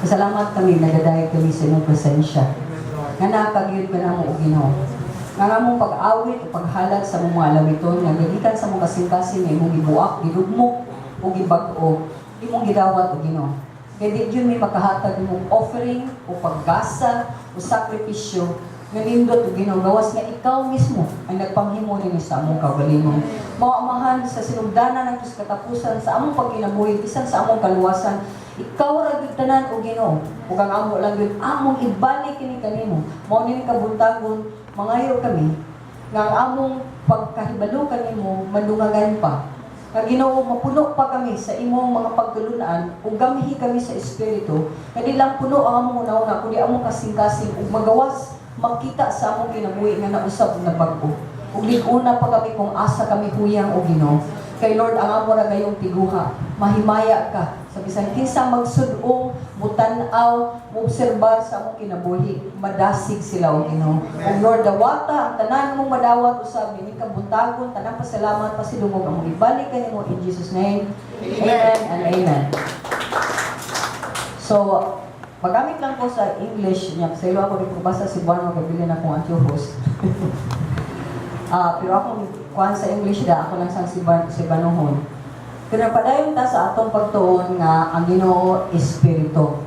Salamat kami, nagadayag kami sa inyong presensya. Nga nakagyud ka namo o Ginoo. Nga nga mong pag-awit o paghalad sa mong mga alawiton, nga gagikan sa mong kasing-kasing nga imong gibuak, gilugmok o gibag-o, imong gidawat o Ginoo. Kay di gyud may makahatag imong offering o paggasa o sakripisyo nga nindot o Ginoo, gawas nga ikaw mismo ang nagpanghimo nini sa among kaugalingon. Mao, Amahan, sa sinugdanan ng katapusan sa among pagkinabuhi, bisan sa among kaluwasan, ikaw ra gyud tanan o Ginoo. Ug ang amo lang gyud among ibalik kini kanimo. Mao ni kabuntagon, mangayo kami nga ang among pagkahibalo kanimo madungagan pa. Nga Ginoo, mapuno pa kami sa imong mga pagtulunan ug gamhi kami sa espiritu. Nga di lang puno ang among una-una kundi among kasing-kasing ug magawas makita sa among kinabuhi nga nausab na bag-o. Ug lig-una pa kami kung asa kami huyang o Ginoo. Kay Lord, ang amo ra gayong tiguha, mahimaya ka sa bisan kinsa magsud-ong, mutan-aw, moobserbar sa among kinabuhi, madasig sila o Ginoo. Ug Lord, dawata ang tanan mong madawat usab nining kabuntagon, tanang pasalamat, pasidungog among ibalik kanimo in Jesus' name. Amen and amen. So, magamit lang ko sa English niya. Sa ilo ako di ko basa Cebuano, kay na akong Antiochus. Pero akong kuan sa English da, ako lang sang Cebuanohon. Pero padayon ta sa atong pagtuon nga ang Ginoo espiritu.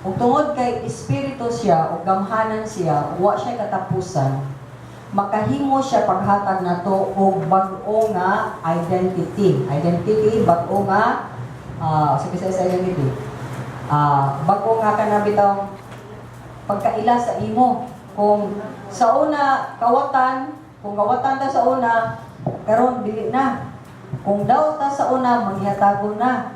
Ug tungod kay espiritu siya ug gamhanan siya, wa siya katapusan, makahimo siya paghatag nato og bag-o nga identity. Identity, bag-o nga sa Bisaya sa identity. Bag-o nga kana bitaw pagkaila sa imo. Kung sa una kawatan, kung kawatan ta sa una, karon dili na. Kung daw ta sa una, manghihatagon na.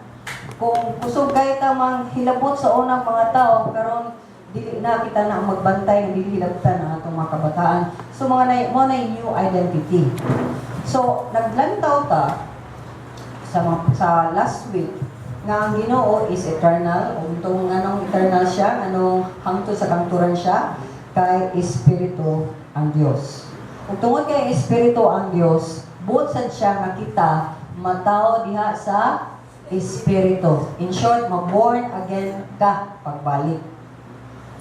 Kung kusog kay ta mang hilabot sa unang mga tao, karon dili na, kita na ang magbantay nga dili hilabtan ang atong mga kabataan. So mga na mo na new identity. So naglantaw ta sa last week nga ang Ginoo is eternal. Ug tungod nganong eternal siya, anong hangtod sa kangturan siya, kay espiritu ang Dios. Ug tungod kay espiritu ang Dios, buot sad siya nga kita matawo diha sa espiritu. In short, ma-born again ka pagbalik.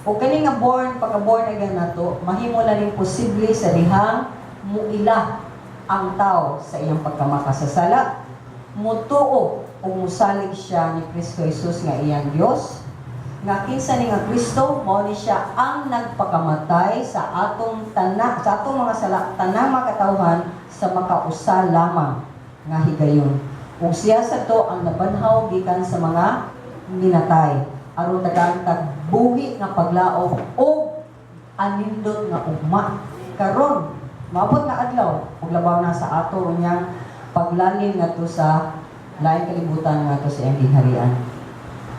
Ug kani nga born, pagka born again nato, mahimo na ning posible sa dihang muila ang tao sa iyang pagkamakasasala, mutuo ug musalig siya ni Kristo Jesus nga iyang Dios, nga kinsa ni nga Kristo, mao ni siya ang nagpakamatay sa atong tanak sa atong mga sala, tanang mga katawhan, sa makausa lamang nga higayon. Ug siya sadto ang nabanhaw gikan sa mga minatay aron tagaan tag buhi nga paglaom ug anindot nga ugma karon maabot nga adlaw ug labaw na sa ato unyang paglalim ngadto sa laing kalibutan, ngadto sa iyang gingharian.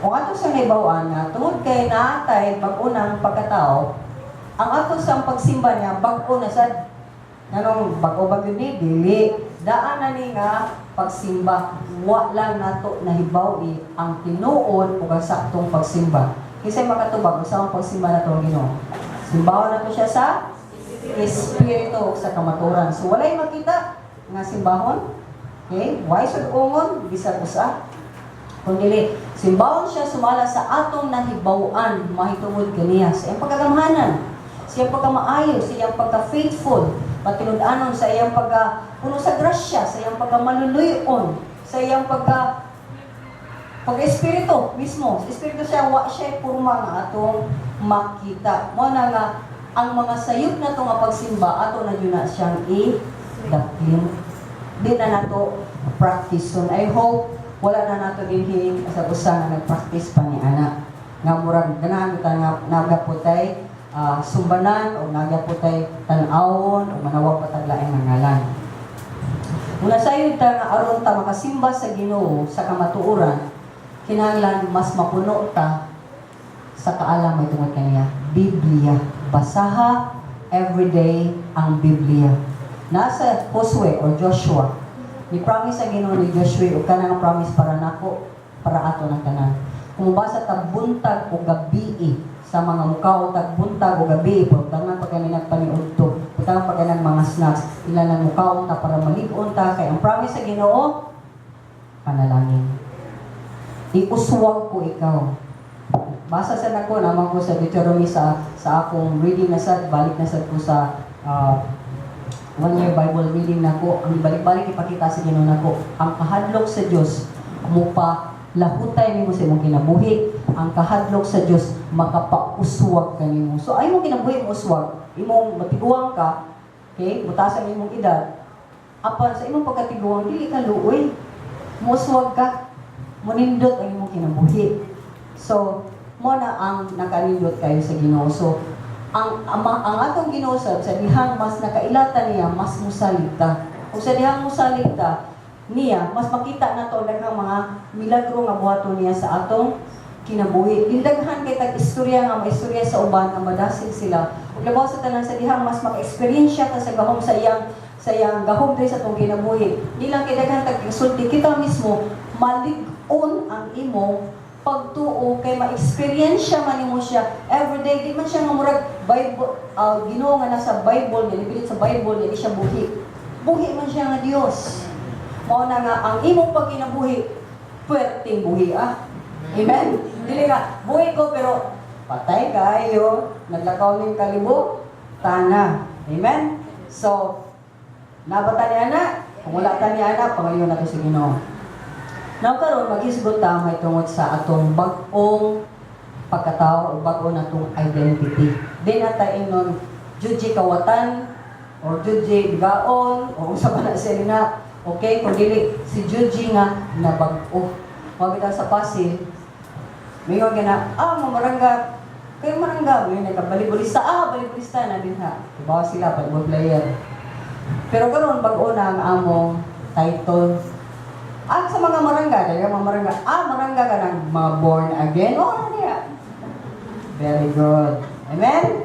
Kung ato sa nahibaw-an nga tungod kay naatay bag-o ng pagkatao, ang ato sa pagsimba niya bag-o na sad. Nganong bag-o ba gyud ni? Dili. Daan na ni nga pagsimba. Wa lang nato nahibaw-i ang tinuod ug ang saktong pagsimba. Kinsay makatubag unsa ang pagsimba nato ang Ginoo? Simbahon nato siya sa espiritu ug sa kamaturan. So walay makita nga simbahon. Okay? Why sud-ungon bisag usa? Kung dili, simbahon siya sumala sa atong nahibaw-an mahitungod kaniya, sa iyang pagkagamhanan, sa iyang pagkamaayo, sa iyang pagka-faithful, patinud-anon, sa iyang pagka puno sa grasya, sa iyang pagkamaluluyon, sa iyang pagka espiritu mismo. Espiritu siya, wa siya porma nga atong makita. Mo na nga ang mga sayop na to nga pagsimba, ato na yun na siyang i-daplin. Di na nato practice. So I hope wala na nato dinhi sa usa nga nag-practice pa ni ana. Nga murag ganahan kita nga nagaputay sumbanan o nagaputay tan-awon o manawag pa tag laing nga ngalan. Una sayon ta nga aron ta makasimba sa Ginoo sa kamatuoran, kinahanglan mas mapuno ta sa kaalam may tungod kaniya. Biblia. Basaha everyday ang Biblia. Nasa Josue or Joshua, ni promise sa Ginoo ni Joshua ug kanang promise para nako, para ato ng tanan. Kung mobasa tag buntag o gabi sa mga mukhaon tag buntag o gabi, pagtangan pa kani nagpaniudto, pagtangan pa kani mga snacks, ila nang mukaon ta para malig-on ta kay ang promise sa Ginoo, panalangin. Iuswag ko ikaw. Basa sa nako naman ko sa Deuteronomy sa akong reading na sad, balik na sad ko sa one year Bible reading nako. Ang balik-balik ipakita sa Ginoo nako ang kahadlok sa Dios mo pa lahutay nimo sa imong kinabuhi. Ang kahadlok sa Dios makapauswag kanimo. So ay imong kinabuhi mo uswag, imong matiguang ka, okay, mutaas ang imong edad. Apan sa imong pagkatiguang, dili ka luoy. Muswag ka, munindot ang imong kinabuhi. So, mo na ang nakanindot kayo sa Ginoo. So, ang atong Ginoo sab, sa dihang mas nakailata niya, mas musalig ta. Kung sa dihang musalig ta niya, mas makita nato ang daghang mga milagro nga buhaton niya sa atong kinabuhi. Daghan kay tag istorya nga maistorya sa uban nga madasig sila. Ug labaw sa tanan, sa dihang mas maka-experience ta sa gahom sa iyang gahom diri sa atong kinabuhi. Di lang kay daghan tag sulti, kita mismo malig-on ang imong pagtuo kay ma-experience man nimo siya everyday. Di man siya nga murag Bible, Ginoo nga nasa Bible niya, nibilit sa Bible niya, di siya buhi. Buhi man siya nga Dios. Mao na nga ang imong pagkinabuhi puwerteng buhi ah. Amen. Dili ka buhi ko pero patay kayo, naglakaw ning kalibo tana. Amen. So nabata ni ana, kung wala ta ni ana, pangayon nato sa Ginoo. Now karon maghisgot ta may tungod sa atong bag-ong pagkatao o bag-o natong identity. Di na ta ingnon juji kawatan or juji gaon o unsa pa na sila na. Okay, kung dili si juji nga nabag-o. Mao bitaw sa Pasil, mingon gina, mamarangga, kayo marangga, ngayon nagka-volleyballista, volleyballista na din ha. Diba sila, volleyball player. Pero karon bag-o na ang among title. At sa mga marangga, kaya mga marangga, marangga ka ng mga born again. Oh, ano niya? Very good. Amen?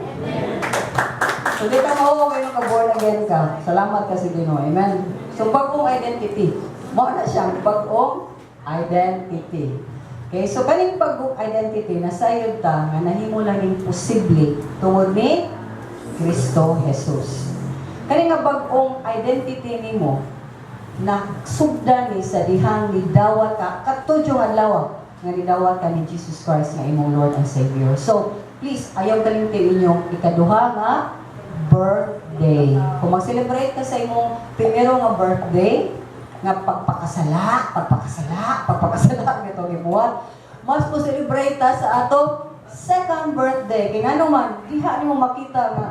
So, di ka mao kayo ka born again ka. Salamat ka sa Ginoo. Amen? So, bagong identity. Mao na siyang bagong identity. Okay, so kaning bagong identity nasayod ta nga nahimo lang ning posible tungod ni Kristo Jesus. Kani nga bagong identity nimo na sugdan ni sa dihang nidawat ka katudyo adlaw nga nidawat ka ni Jesus Christ nga imong Lord and Savior. So, please ayaw kalimti inyong ikaduha nga birthday. Kung mag-celebrate ka sa imong primero nga birthday, nga pagpakasala, pagpakasala, pagpakasala nga itong gibuhat, mas mo celebrate ta sa ato second birthday. Kaya nga naman, diha nimo makita nga,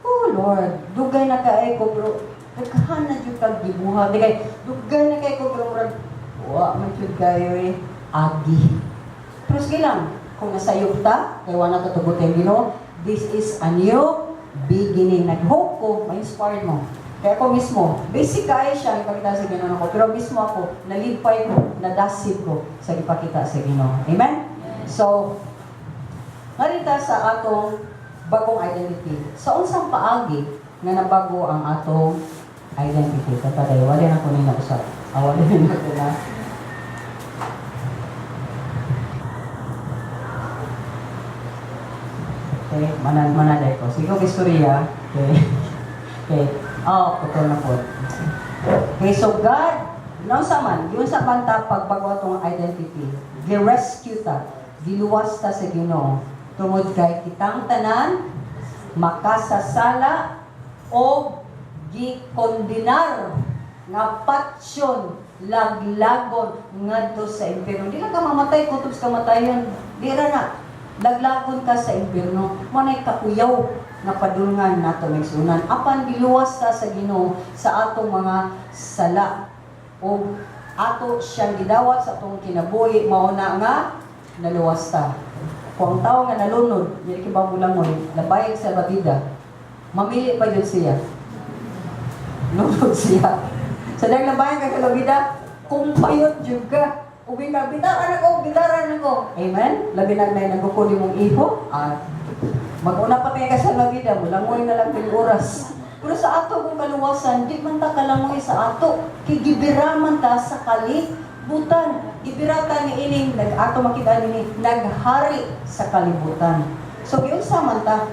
"Oh Lord, dugay na kay ko pero daghan na jud kag gibuhat." Di kay dugay na kay ko pero murag wa man jud kayo eh agi. Pero sige lang, kung nasayop ta, kay wala na tugutin Ginoo, this is a new beginning. Nag-hope ko, ma-inspired mo. Kaya ako mismo, basic kaya siya, ipakita sa Ginoo ko. Pero mismo ako, nalipay ko, nadasig ko sa ipakita sa Ginoo. Amen? So, ngarita sa atong bagong identity. Sa unsang paagi nga nabago ang atong identity? Kataday, wala na ko nila usap. Ah, wala na ko na. Okay, mananay ko. Sige, istorya. Okay. Okay. Oh, putol na po. Okay, so God, no sa man, yun sa banta pagbago atong identity. Gi-rescue ta, giluwas ta sa Ginoo. Tungod kay kitang tanan makasasala o gikondenar nga patsyon, laglagon ngadto sa impyerno. Di lang ka mamatay kutob sa kamatayon. Di ra na. Laglagon ka sa impyerno. Mo nay kakuyaw nga padulngan nato migsunan. Apan giluwas ta sa Ginoo sa atong mga sala o ato siyang gidawat sa atong kinabuhi, mao na nga naluwas ta. Kung ang tao nga nalunod, dili kay babulangoy, labayag sa babida, mamili pa jud siya. Lunod siya. Sa dahil labayan ka kalabida, kung payot jud ka, ubi ka, "Bitaran ako, bitaran ako." Amen? Labi na na nagukod mong iho, at mag-una pa kaya ka sa labida, mulangoy na lang pili oras. Pero sa ato kung kaluwasan, di man ta kalangoy sa ato. Kay gibira man ta sa kalibutan. Gibira ta ni ining, nag ato makita nini, naghari sa kalibutan. So, giunsa man ta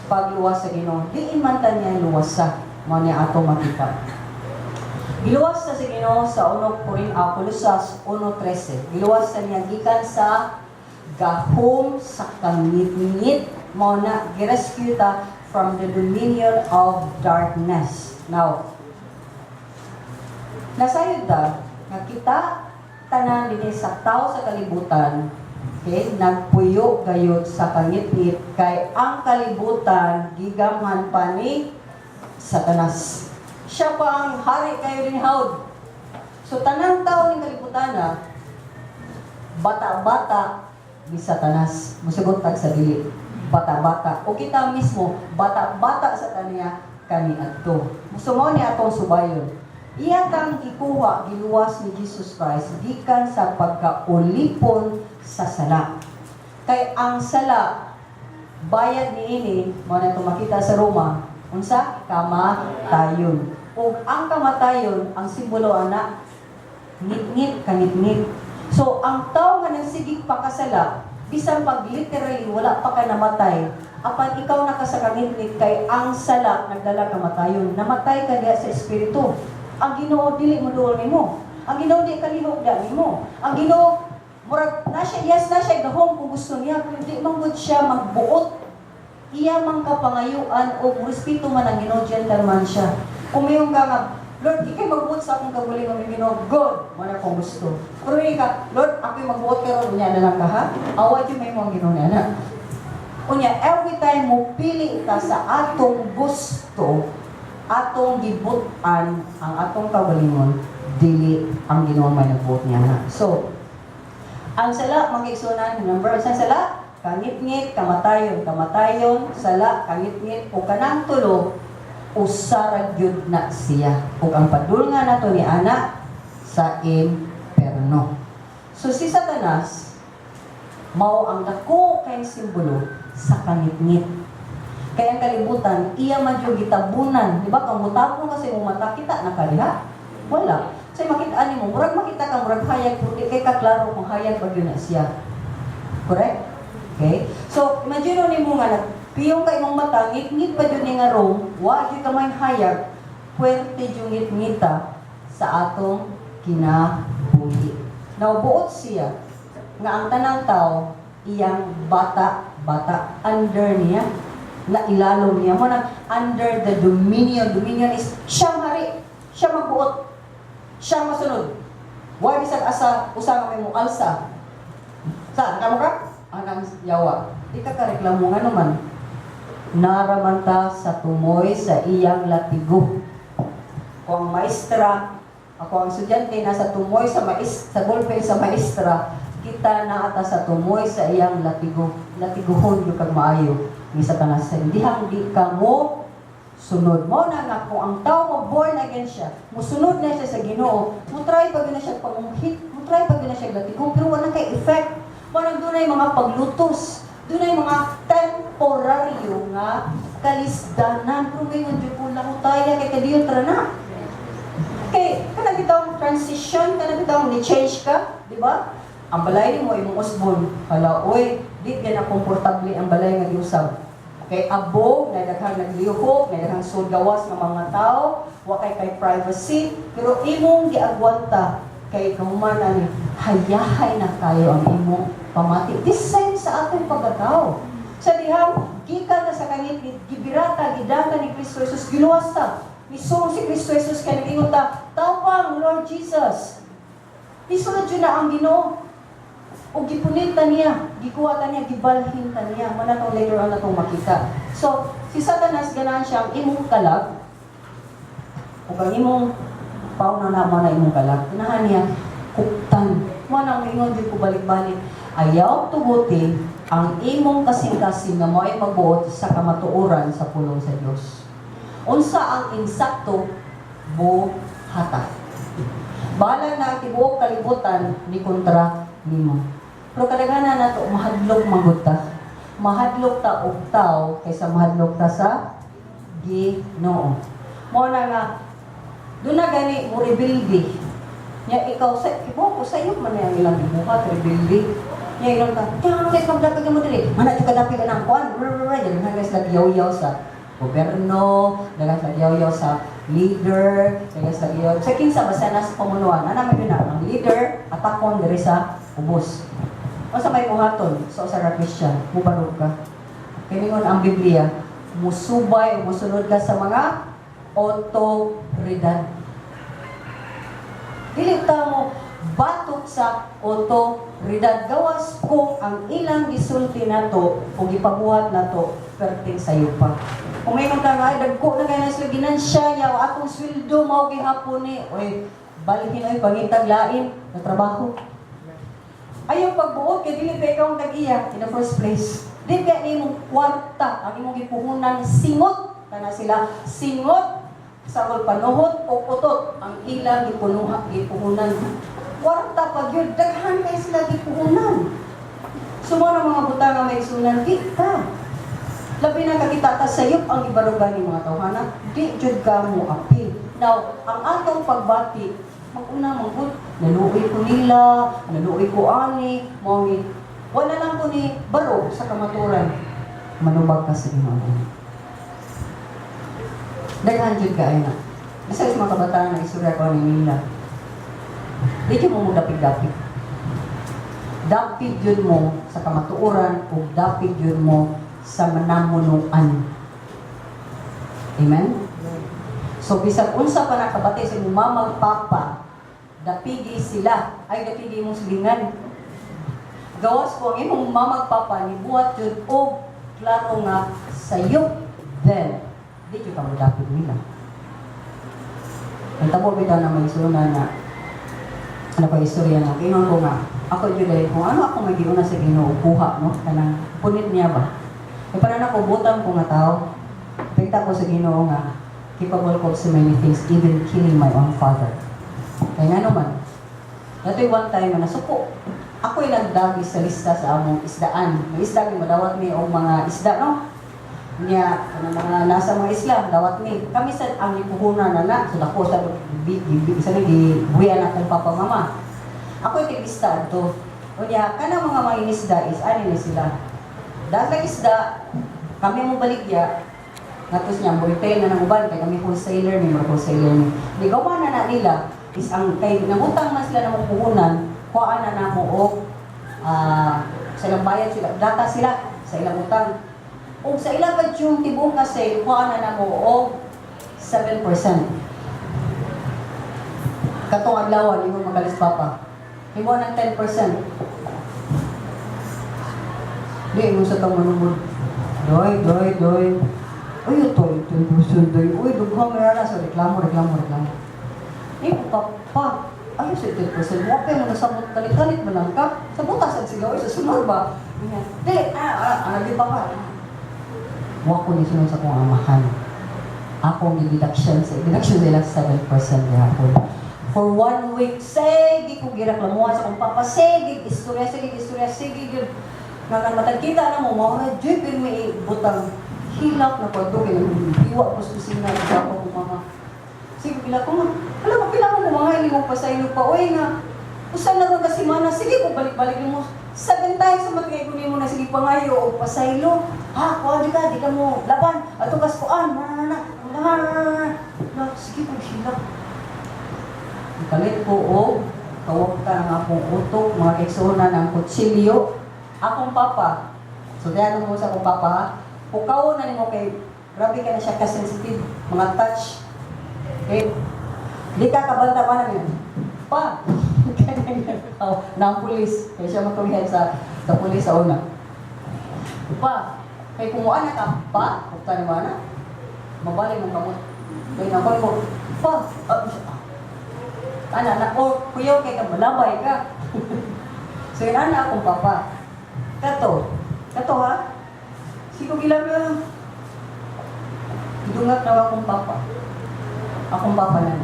pagluwas sa Ginoo? Diin man ta niya luwasa. Mao niya ato makita. Giluwas ta sa Ginoo sa 1 Korin Colosas 1:13. Giluwas ta niya gikan sa Gahom sa kangitngit. Mao na girescue ta from the dominion of darkness. Now, nasayod ta nga kita tanan dinhi sa tao sa kalibutan, okay, nagpuyo gayud sa kangitngit kay ang kalibutan gigamhan pa ni Satanas. Siya pa ang hari kayo din hawd. So tanang tao ning kalibutan na bata-bata ni Satanas. Musugot tag sa dili. Bata-bata. O kita mismo, bata-bata sa kaniya kaniadto. So mao ni atong subayon. Iya kang gikuha, giluwas ni Jesus Christ gikan sa pagkaulipon sa sala. Kay ang sala, bayad niini, mao na ito makita sa Roma, unsa? Kamatayon. Ug ang kamatayon, ang simbolo ana, ngit-ngit, kangit-ngit. So, ang tao nga nagsigig pakasala, bisan pag literally wala pa ka namatay, apan ikaw nakasakangit-ngit kay ang sala nagdala kamatayon. Namatay ka diha sa espiritu. Ang Ginoo dili mo duol nimo. Ang Ginoo di kalihok da nimo. Ang Ginoo murag na siya, yes, na siya gahom kung gusto niya, pero di man gud siya magbuot. Iya man kapangayuan o respeto man ang Ginoo, gentleman siya. Kung mayon ka nga, "Lord, ikay magbuot sa akong kaugalingon," ng Ginoo, "Good, mo na kung gusto." Pero hindi ka, "Lord, ako'y magbuot karon," unya na lang ka ha? Awat yung may mong Ginoo na na. Unya, every time mo pili ka sa atong gusto, atong gibutan ang atong kaugalingon, dili ang Ginoo may nagbuot niya na. So, ang sala, mga igsuonan, number sa sala, kangit-ngit, kamatayon, kamatayon, sala, kangit-ngit, o kanang tulo, usara gyud na siya. Ug ang padulngan nato ni ana sa imperno. So si Satanas, mao ang dako kay simbolo sa kangit-ngit. Kaya ang kalibutan, iya man yung gitabunan. Di ba? Kung mutabon kasi imong mata, kita na kaliha? Wala. So makita nimo, murag makita ka, murag hayag, pero di kay ka klaro kung hayag ba gyud na siya. Correct? Okay? So, imagine nimo nga nagpiyong ka imong mata, ngit-ngit pa jud ni nga room, wa gyud ka may hayag, puwerte jud ngit-ngita sa atong kinabuhi. Now, buot siya nga ang tanang tao iyang bata, bata, under niya, na ilalom niya mo na under the dominion. Dominion is siya ang hari, siya magbuot, siya ang masunod. Why bisag asa usa nga may mo alsa. Sa kamo ka? Anang yawa. Di ka kareklamo nga naman. Naramanta sa tumoy sa iyang latigo. Kung ang maestra, ako ang estudyante, nasa tumoy sa mais, sa ballpen sa maestra, kita na ata sa tumoy sa iyang latigo. Latiguhon yung kag maayo ni Satanas. Hindi hang di ka mo sunod mo na nga kung ang tao mo born again siya, musunod na siya sa Ginoo, mo try pa gyud na siya pangunghit, mo try pa gyud na siya latigo, pero wala kay effect. Mo nang dunay mga paglutos, dunay mga temporaryo nga kalisdanan, pero ngayon jud ko lahutaya kay kadiyon tra na. Kay kana bitawng transition, kana bitawng ni change ka, di ba? Ang balay nimo imong usbon, hala oy, di gyud na komportable ang balay nga giusab. Kay abo, na daghang naglihok, na daghang sud gawas nga mga tao, wa kay kay privacy, pero imong giagwanta kay kahuman ani hayahay na kayo ang imong pamati. This same sa atong pagkatao. Sa dihang gikan na sa kangit gibirata gidata ni Kristo Jesus, giluwas ta. Misulong si Kristo Jesus kay nag-ingon ta, "Tabang, Lord Jesus." Isunod yun na ang Ginoo. O gipunit ta niya, gikuha ta niya, gibalhin ta niya. Mao na tong later on na tong makita. So, si Satanas ganahan siyang imong kalag, o kang imong pauna na mo na imong kalag. Ganahan niya, kuptan. Mo na ingon jud ko balik-balik. Ayaw tuguti ang imong kasing-kasing nga mo ay magbuot sa kamatuoran sa pulong sa Dios. Unsa ang insakto, buhata. Bahala na ang tibuok kalibutan ni kontra nimo. Pero kadaghanan nato mahadlok manggod ta. Mahadlok ta og tao kaysa mahadlok ta sa Ginoo. Mo na nga doon na gani mo rebelde. Nya ikaw sa ibo ko sa iyo man ang ilang gibuhat rebelde. Nya ingon ka, "Kaya ano guys magdapig mo diri? Mana jud ka dapig ang kuan." Yan guys nagyaw-yaw sa gobyerno, daghang nagyaw-yaw sa leader, daghang sa yaw sa kinsa basta nasa pamunuan. Ana man yun na ang leader atakon diri sa ubos. Unsa may buhaton sa usa ka Christian? Mubarog ka. Kay ningon ang Biblia, musubay o musunod ka sa mga otoridad. Dili ta mo batok sa otoridad gawas kung ang ilang gisulti nato o gipabuhat nato perting sayo pa. Kung may ka nga, "Ay, dagko na kay na sila ginansya niya, o akong sweldo mao gihapon ni," oy, balhin oy, pangitag lain na trabaho. Ayaw pagbuot kay dili pa ikaw ang tag-iya in the first place. Di kay imong kwarta ang imong gipuhunan, singot kana sila, singot sa panuhot o utot ang ilang gipunuha gipuhunan. Kwarta pag yun, daghan kay sila gipuhunan. So mao na mga butang nga may sunan, di ta. Labi na kakita ta sayop ang gibarugan ni mga tawhana, di jud ka mo apil. Now, ang atong pagbati, mag-una manggod, naluoy ko nila, naluoy ko ani, mao ni wala lang ko ni barog sa kamaturan. Manubag ka sa Ginoo. Daghan jud kaayo na. Bisa sa mga kabataan na istorya ko ni nila. Di jud mo dapig-dapig. Dapig jud mo sa kamatuoran ug dapig jud mo sa manamunuan. Amen? So bisag unsa pa nakabati sa imong mama ug papa, dapigi sila, ay dapigi imong silingan. Gawas ko ang imong mama ug papa ni buhat jud og klaro nga sayop, then di jud ka modapig nila. Ang tabo bitaw na may suna na ano ko istorya nga ingon ko nga ako jud ay kung ano ako may giuna sa Ginoo kuha, no, kanang punit niya ba. E para na ko butang ko nga tao. Pagta ko sa Ginoo nga capable ko of so many things, even killing my own father. Kaya nga naman, dato'y one time na nasuko. Ako'y nagdagi sa lista sa among isdaan. May isda, may madawat mi og mga isda, no? Niya, ano, mga nasa mga isla, dawat mi. Kami sa ang ipuhunan na na, so dako sa bi, bi, sa gibuyan akong papa mama. Ako'y tiglista adto. Unya, kanang mga mangingisda is ani ni sila. Dahil isda, kami mo baligya, ngatos niya, retail na ng uban, kay kami wholesaler ni, mga wholesaler ni. Di gawa na na nila, is ang, kay nangutang man sila ng puhunan, kuhaan na namo og sa ilang bayad sila, data sila sa ilang utang. Og sa ilang pa yung tibuok nga sale, kuhaan na namo og 7%. Katong adlaw, hindi mo magalis papa. Himo ng 10%. Di mo sa tong manumod. Doy, doy, doy. Uy, ito, ito, ito, doy. Uy, dughang na. So, reklamo, reklamo, reklamo. Eh, papa, ay, sa 10%. Mo kay mo nasabot, kalit-kalit mo lang ka. Sa butas, sila, uy, sa sunod ba? Ganyan. Di, di ba ka? Wa ko ni sunod sa akong amahan. Ako ang deduction sa deduction nila 7% gihapon. For one week, sige ko gireklamuhan sa akong papa, sige, istorya, sige, istorya, sige, gyud. Nga kan matag kita na mo, mao ra jud may butang hilak na pagdo kay hiwa ko sa kusina sa ako kong mama. Sige, pila ko nga. Alam mo, pila ko mga hindi mo pasaylo pa. Uy nga, usa na ron ka semana, sige ko balik-balik mo. Seven times sa matigay ko nimo na sige pangayo o pasaylo. Ha, kuan di ka, di ka mo laban. Ato kas kuan, na na na na na na na na. Sige ko hilak. Kalit ko og kawag ka ng akong utok, mga kaigsuonan ng kutsilyo. Akong papa. So, diyan mo sa akong papa, ha? Pukaw na nimo kay grabe ka na siya ka-sensitive, mga touch. Okay? Di ka kabanta pa namin. Pa! Oh, ng pulis. Kaya siya matuwihan sa pulis sa una. Pa! Kay kumuha na ka, pa, pugta ni mana, mabalik mong kamot. Kay nakon mo, pa, ana, na, o, kuyaw kay ka, malabay ka. So yun, ana akong papa. Kato, kato ha, siko gilang na, gidungat na akong papa. Akong papa na.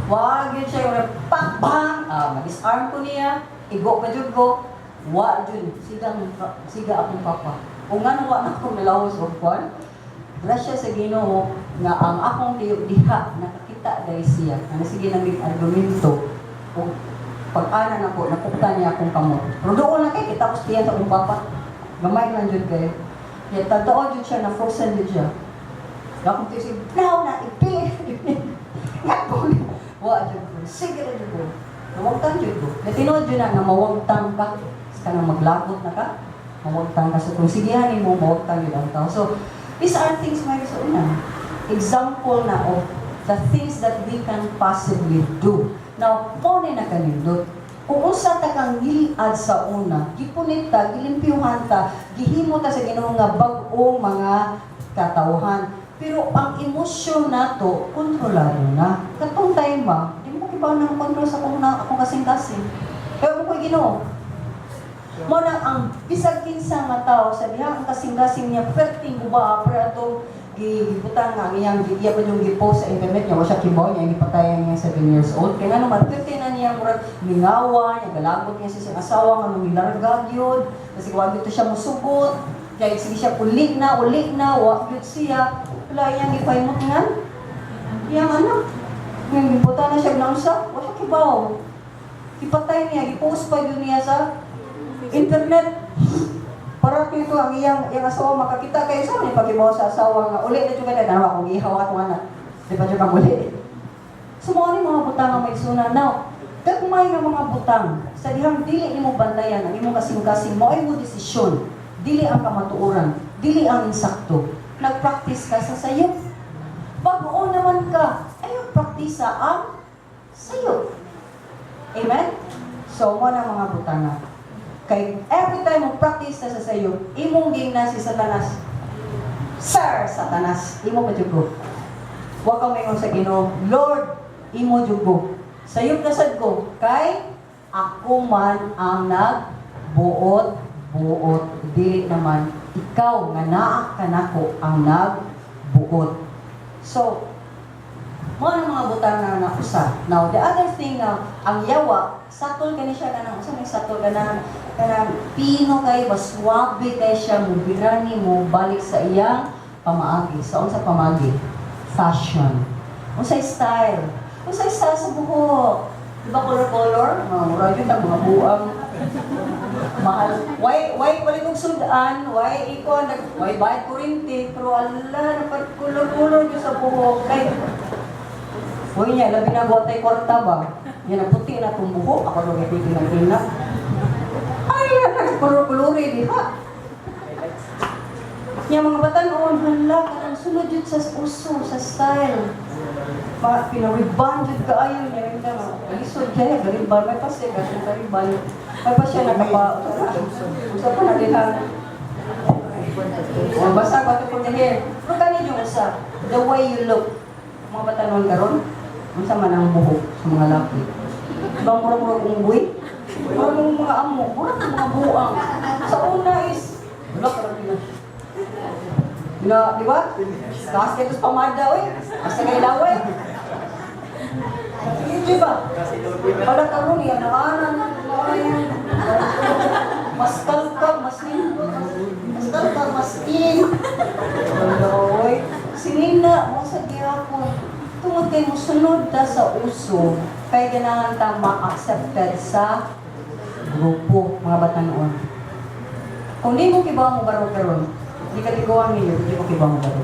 Wag yun siya yung pak bang! Ma-disarm ko niya, igo pa jud ko, wa jud, siga, siga akong papa. Kung nga wa na akong nalawos og kwan, grasya sa Ginoo nga ang akong tiyo diha nakakita dahil siya. Ano sige nang argumento ug pag-ana na ko, napukta niya akong kamot. Pero doon na kay kita ko tiyan sa akong papa. Gamay lang jud kay. Kaya totoo jud siya na frozen jud siya. Akong tiyo siya, now na ipili. Nga po. Wa jud ko. Sige ra jud ko. Nawagtang jud ko. Na tinuod jud na nga mawagtang ka. Sa kanang maglagot na ka, mawagtang ka. So kung sigihan nimo, mawagtang jud ang tao. So, these are things, mga igsuonan. Example na of the things that we can possibly do. Now, mao ni nakanindot. Kung unsa ta kang ngilad sa una, gipunit ta, gilimpyuhan ta, gihimo ta sa Ginoo nga bag-ong mga katawhan. Pero ang emosyon nato, kontrolado na. Katong time ba, di mo kibaw ng kontrol sa akong, na, akong kasing-kasing. Kaya mo ko Ginoo. Mo na ang bisag kinsa nga tao sa diha ang kasing-kasing niya perting guba, pero atong gibutang nga ang iyang iya pa yung gipost sa internet niya, wa siya kibaw niya gipatayan niya 7 years old. Kay ngano man perti na niya murag mingawa niya, galagot niya sa siyang asawa nga nung nilarga gyud kasi wa gyud to siya musugot. Kay sige siya uli na, uli na, wa gyud siya. Wala, iyang gipaymot nga iyang anak. Ngayon gibutan na siya naunsa, wa siya kibaw. Ipatay niya, gipost pa yun niya sa internet. Para ito ang iyang iyang asawa makakita kayo sa may pagibaw sa asawa nga uli na jud ka na akong ihaw akong anak. Di pa jud ka uli. So mao ni mga butang nga may suna. Now, gagmay nga mga butang sa dihang dili nimo bantayan ang imong kasing-kasing, mo ay mo desisyon, dili ang kamatuoran, dili ang insakto. Nagpractice ka sa sayop. Bago naman ka, ayaw praktisa ang sayop. Amen? So, mo na mga butanga. Kay every time mo practice na sa sayo, imong gingna si Satanas. "Sir, Satanas, imo pa jud ko." Wa ka maingon sa Ginoo, "Lord, imo jud ko. Sayop na sad ko kay ako man ang nagbuot buot, dili naman ikaw nga naa kanako ang nagbuot." So, mo ang mga butang na nausa. Now, the other thing nga, ang yawa, satol kani siya kanang, usa may satol kanang, kanang pino kay, baswabe kay siya, mo birani mo, balik sa iyang pamaagi. Sa unsa pamaagi? Fashion. Unsay style? Unsay style sa buhok? Di ba color-color? Mga mura yun, ang mga buang. Mahal. Why palit og sudan? Why iko nag why bayad kuryente? Pero ala, napad color-color gyud sa buhok kay uy niya, labi na buhat ay kwarta ba? Yan ang puti na itong buhok. Ako rin ipigil ng ina. Ay, nag-color-color diha. Nya mga batanon, hala, kanang sunod yun sa uso, sa style. Pa, pinariban jud kaayo niya. Yung tama, lisod kaya, gariban, may pa siya, kasi kariban. May pa siya nakapa, usa pa na din ha. Oh, basta ko for the hair. Pero kani yung usa, the way you look. Mga batanon karon, unsa man ang buhok sa mga laki? Ba mura-mura unggoy? Mura mong mga amo, mura mga buang. Sa una is, wala ka rin na. Na, di ba? Taas kayo pamada, oy. Asa kay laway. Di ba? Wala karon yan, nakanan. Mas kalkag, mas nindot, mas kalkag, mas in. Wala, oy. Sinina mo sa gihapon. Tungod kay musunod ta sa uso, kay ganahan ta ma-accepted sa grupo, mga batanon. Kung di mo kibaw mo baro karon, di ka tiguan ninyo, di mo kibaw mo baro.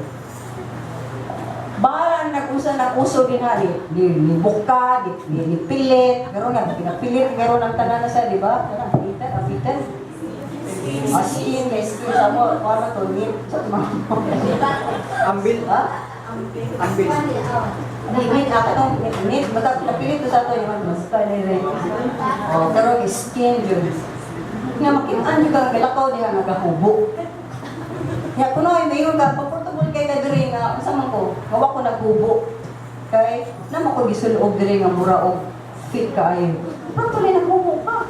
Bahala nag-usa na uso din ha, ni buka, ni pilit, karon nga pinapilit karon ang tanan na sa, di ba? Kanang pitan, ang pitan. Ah, skin, may skin sa mo, ano to, ni, sa mga Ambil. Ha? Ambil. Ni, ni, ako, ni, ni, basta napilit to sa to, yung basta ni, ni. Oh, pero skin yun. Nga makitaan nyo ka, galakaw diha nagahubo. Nga, kuno ay mayon ka, comfortable kay ka diri nga, unsa man ko, gawa ko naghubo. Kay, namo ko gisulob diri nga mura og fit kaayo. Pero tuloy naghubo ka.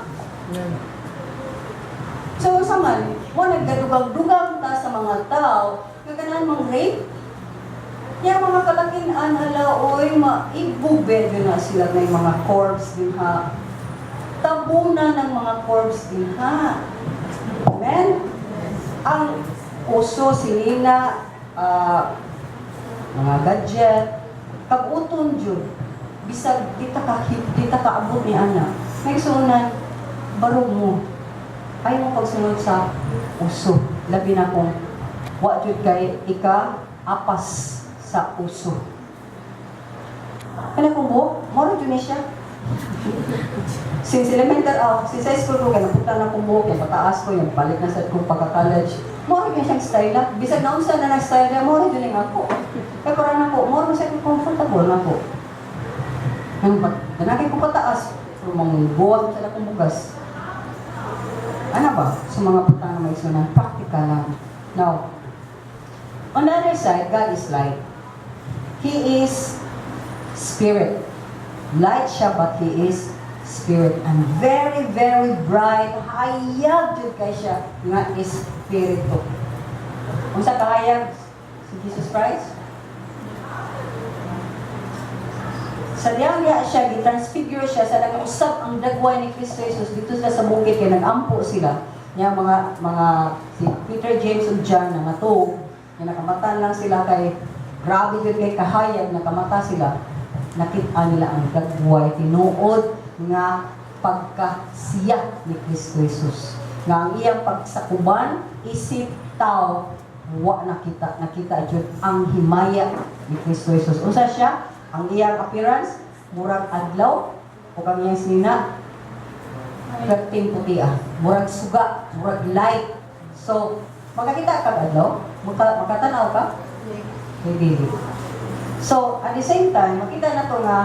So, unsa man, mo naggadugang-dugang ta sa mga tao, nga ganahan mang rape. Ya mga kalakin-an, hala oy, maibubed yun na sila may mga corpse din ha. Tabunan ng mga corpse din ha. Amen? Ang uso sinina, mga gadget, kabuton jud bisag di ta kaabot ni ana. May suunan, barog mo. Ayaw mo pagsunod sa uso. Labi na kung wa jud kay ika apas sa uso. Kana kung buhok, moro jud ni siya. Since elementary, since high school ko, kaya napunta na akong buhok, yung pataas ko, yung balik na sa kong pagka-college. Mao rin siyang style na. Bisag naunsa na ng style niya, mao rin yun yung ako. Kaya parang ako, mao rin siya comfortable na ako. Nang ganagay ko pataas, pero mga buwag sa akong bugas. Ano ba? Sa mga butang na may sunan, practical lang. Now, on the other side, God is light. He is spirit. Light siya, but He is spirit. And very, very bright, hayag jud kay siya nga espiritu. Unsa kahayag si Jesus Christ? Sa diyang niya siya, gitransfigure siya sa nag-usab ang dagway ni Kristo Jesus dito sila sa bukid kay nag-ampo sila. Niya mga si Peter, James ug John na matuog, nga nakamata lang sila kay grabe jud kay kahayag, nakamata sila. Nakita nila ang dagway tinuod nga pagkasiya ni Kristo Jesus. Nga ang iyang pagsakuban isip tao wa nakita, nakita jud ang himaya ni Kristo Jesus. Unsa siya? Ang iyang appearance murag adlaw ug ang iyang sinina perting puti ah. Murag suga, murag light. So, makakita ka adlaw, makatanaw ka? Hindi. So, at the same time, makita na to nga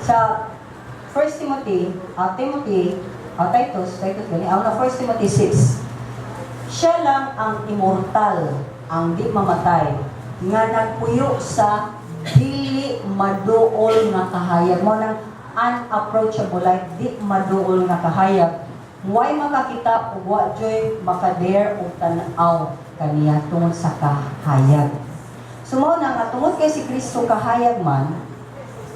sa 1 Timothy, Timothy, Titus, Titus gani, ang na 1 Timothy 6. Siya lang ang immortal, ang di mamatay, nga nagpuyo sa dili maduol nga kahayag. Mao nang unapproachable light, di maduol nga kahayag. Way makakita ug wa joy makadare og tan-aw kaniya tungod sa kahayag. So mao na nga tungod kay si Kristo kahayag man,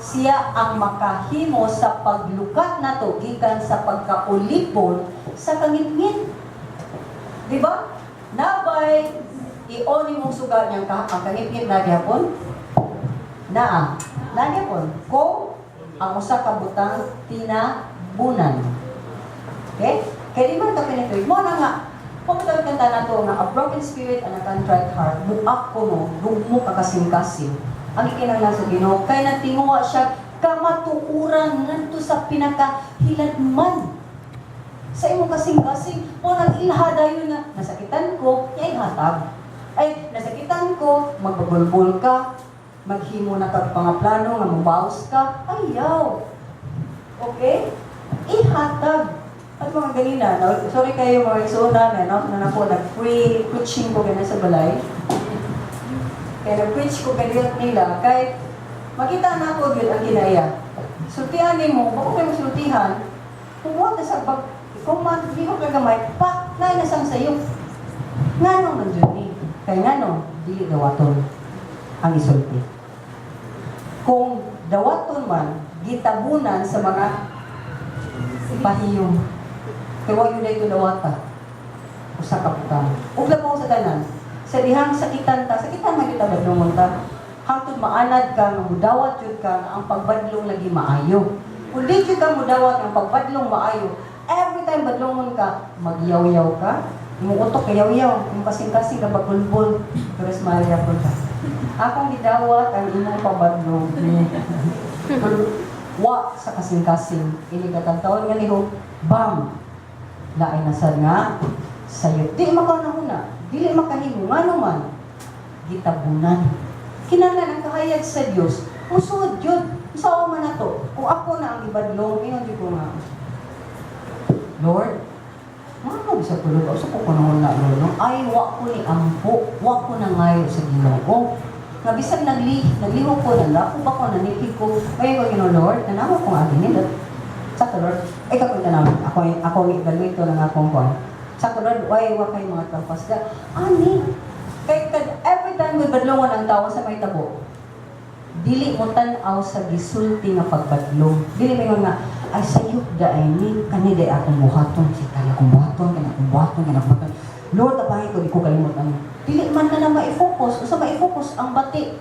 siya ang makahimo sa paglukat nato gikan sa pagkaulipon sa kangitngit. Di ba? Nabay i-on imong suga niyang ang kangitngit na gyapon? Naa. Na gyapon. Kung ang usa ka butang tinabunan. Okay? Kaya di man ka penetrate. Mo na nga, pumunta kanta nato nga a broken spirit and a contrite heart, buak ko no, rugmo ka kasing-kasing. Ang ikinahanglan sa Ginoo kay natinguha siya kamatuoran ngadto sa pinakahiladman sa imong kasing-kasing. Mo nang ilha dayon nga nasakitan ko, niya ihatag. Ay, nasakitan ko, magbagulbol ka, maghimo na kag mga plano nga mobawas ka, ayaw. Okay? Ihatag. At mga ganina, no? Sorry kayo mga igsoona, na, no? Na nako, nag-free preaching ko ganun sa balay. Kaya nag-preach ko ganyan nila, kay makita na ako yun ang ginaya. Sultihan nimo, bako kayo sultihan, kung na sa bag, kung man, di ko kagamay, pak, na nasang sayo. Ngano man dyan ni? Kay ngano, dili dawaton ang isulti. Kung dawaton man, gitabunan sa mga pahiyong. Kay wa yun ito dawata. Usa ka butang. Ug labaw sa tanan, sa dihang sakitan ta, sakitan man kita badlongon ta. Hangtod maanad ka nga mudawat jud ka nga ang pagbadlong lagi maayo. Kung di jud ka mudawat ang pagbadlong maayo, every time badlongon ka, magyaw-yaw ka, imong utok kayaw-yaw, imong kasing-kasing ka bagulbol, pero smile yapon ka. Akong gidawat ang imong pabadlong. Wa sa kasing-kasing, ini katagtaon nga lihok, bam! Lain na sad nga sayo. Di makanahuna, dili makahimo, ngano man, gitabunan. Kinahanglan ang kahayag sa Dios, usod jud. Usawa man nato. Kung ako na ang gibadlong, ingon jud ko nga, "Lord, mga ko sa tulog, sa ko panahon na, Lord, no? Ay, wa ko ni ampo, wa ko na ngayo sa Ginoo. Nga bisag naglihok ko, nalako ba ko, nanipig ko, ay ko Ginoo, Lord, tanawa ko nga gini, sa Lord, ay ka tanawa, ako ang evaluate ko ng akong kuan. Sa Lord, way, wa kay mga trampas da. Ani, kay every time we badlongon ang tao sa may tabo, dili mo tan-aw sa gisulti nga pagbadlong. Dili mo nga, ay sayop da ay ni, kani day akong buhaton, si kani akong buhaton, kani akong buhaton, kani akong buhaton. Lord, tapahi ko, di ko kalimot ano. Dili man na na ma-focus, usa ma-focus ang bati.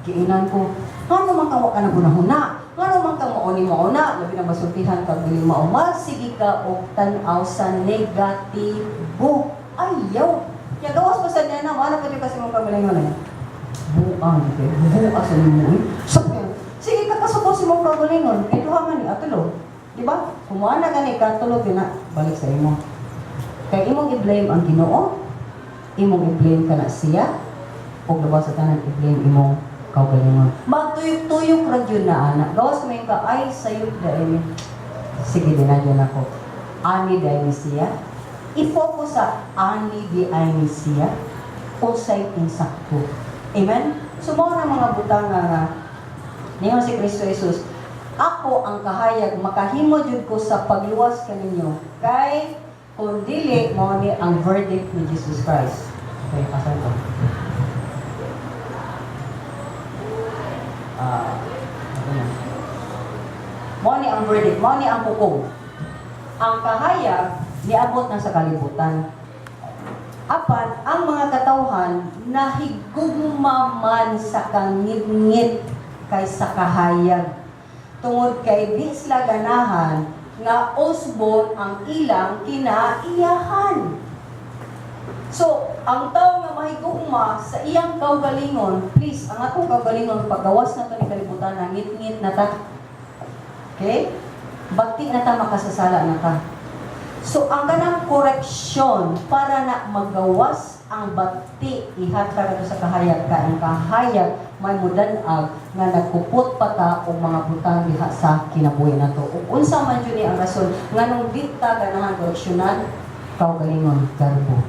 Giinan ko, ngano man ka wa ka na gunahuna? Ngano man ka mauni mauna? Labi na masultihan ka dili mao. Sige ka og tan-aw sa negatibo. Ayaw. Ya gawas pa sa niya na, wala pa di kasi mong kagalingon eh. Buang kay buang sa nimo eh. So, sige ka. kasuko sa imong kaugalingon? Kay duha man ni atulo. Di ba? Kumuha na gani ka tulo na balik sa imo. Kay imong i-blame ang Ginoo, imong i-blame ka na siya, ug labaw sa tanan, i-blame imong kaugalingon. Magtuyok-tuyok ra jud na ana. Gawas may ka ay sayop dai. Sige, din na ako. Ani dai ni siya. I-focus sa ani di ay ni siya. Unsay insakto. Amen? So, mao na mga butang nga niingon si Kristo Jesus, "Ako ang kahayag, makahimo jud ko sa pagluwas kaninyo." Kay kung dili, mao ni ang verdict ni Jesus Christ. Okay, pasan ko. Ah, ano na? Mao ni ang verdict, mao ni ang hukom. Ang kahayag niabot na sa kalibutan. Apan ang mga katawhan nahigugma man sa kangitngit kaysa kahayag. Tungod kay di sila ganahan nga usbon ang ilang kinaiyahan. So, ang tao nga mahigugma sa iyang kaugalingon, please, ang atong kaugalingon, paggawas na to ni kalibutan, na ngit-ngit na ta. Okay? Bagti na ta, makasasala na ta. So, ang kanang koreksyon para na magawas ang bati, ihatag ato sa kahayag ka ang kahayag may mudan-ag nga nagkupot pa ta og mga butang diha sa kinabuhi nato. Ug unsa man jud ni ang rason nganong di ta ganahan koreksyonan? Kaugalingon, garbo.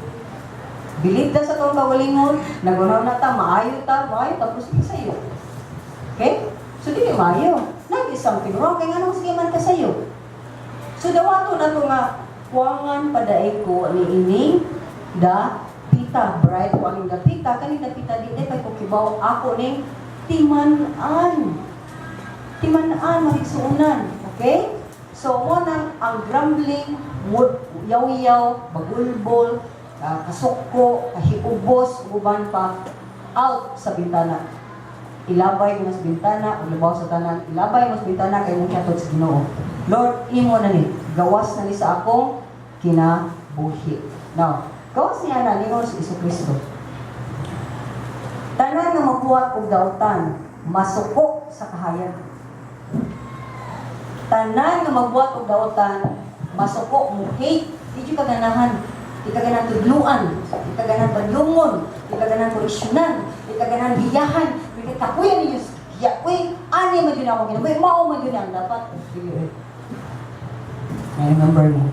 Bilib ta sa atong kaugalingon, nagunaw na ta, maayo ta, maayo ta, sige sayo. Okay? So dili maayo. Nag is something wrong kay nganong sige man ka sayo. So dawato na to nga kuwangan padaig ko ni ining dapita, bride ko aning dapita, kaning dapita di day ko kibaw ako ning timan-an. Timan-an, mahigsuonan. Okay? So mo nang ang grumbling, yaw-yaw, bagulbol, kasuko, kahiubos, uban pa, out sa bintana. Ilabay mo sa bintana, ug labaw sa tanan, ilabay mo sa bintana kay mong hatod sa Ginoo. "Lord, imo na ni, gawas na ni sa akong kinabuhi." Now, gawas niya na ningon si Kristo. Tanan nga magbuhat og dautan, masuko sa kahayag. Tanan nga magbuhat og dautan, masuko, mo hate, di jud ka ganahan. Di ka ganahan tudluan, di ka ganahan padlungon, di ka ganahan koreksyonan, di ka ganahan giyahan, di ka kakuya ni Diyos. Giya, uy, ani man jud ako kinabuhi, mao man jud ang dapat. Dili, eh. I remember ni,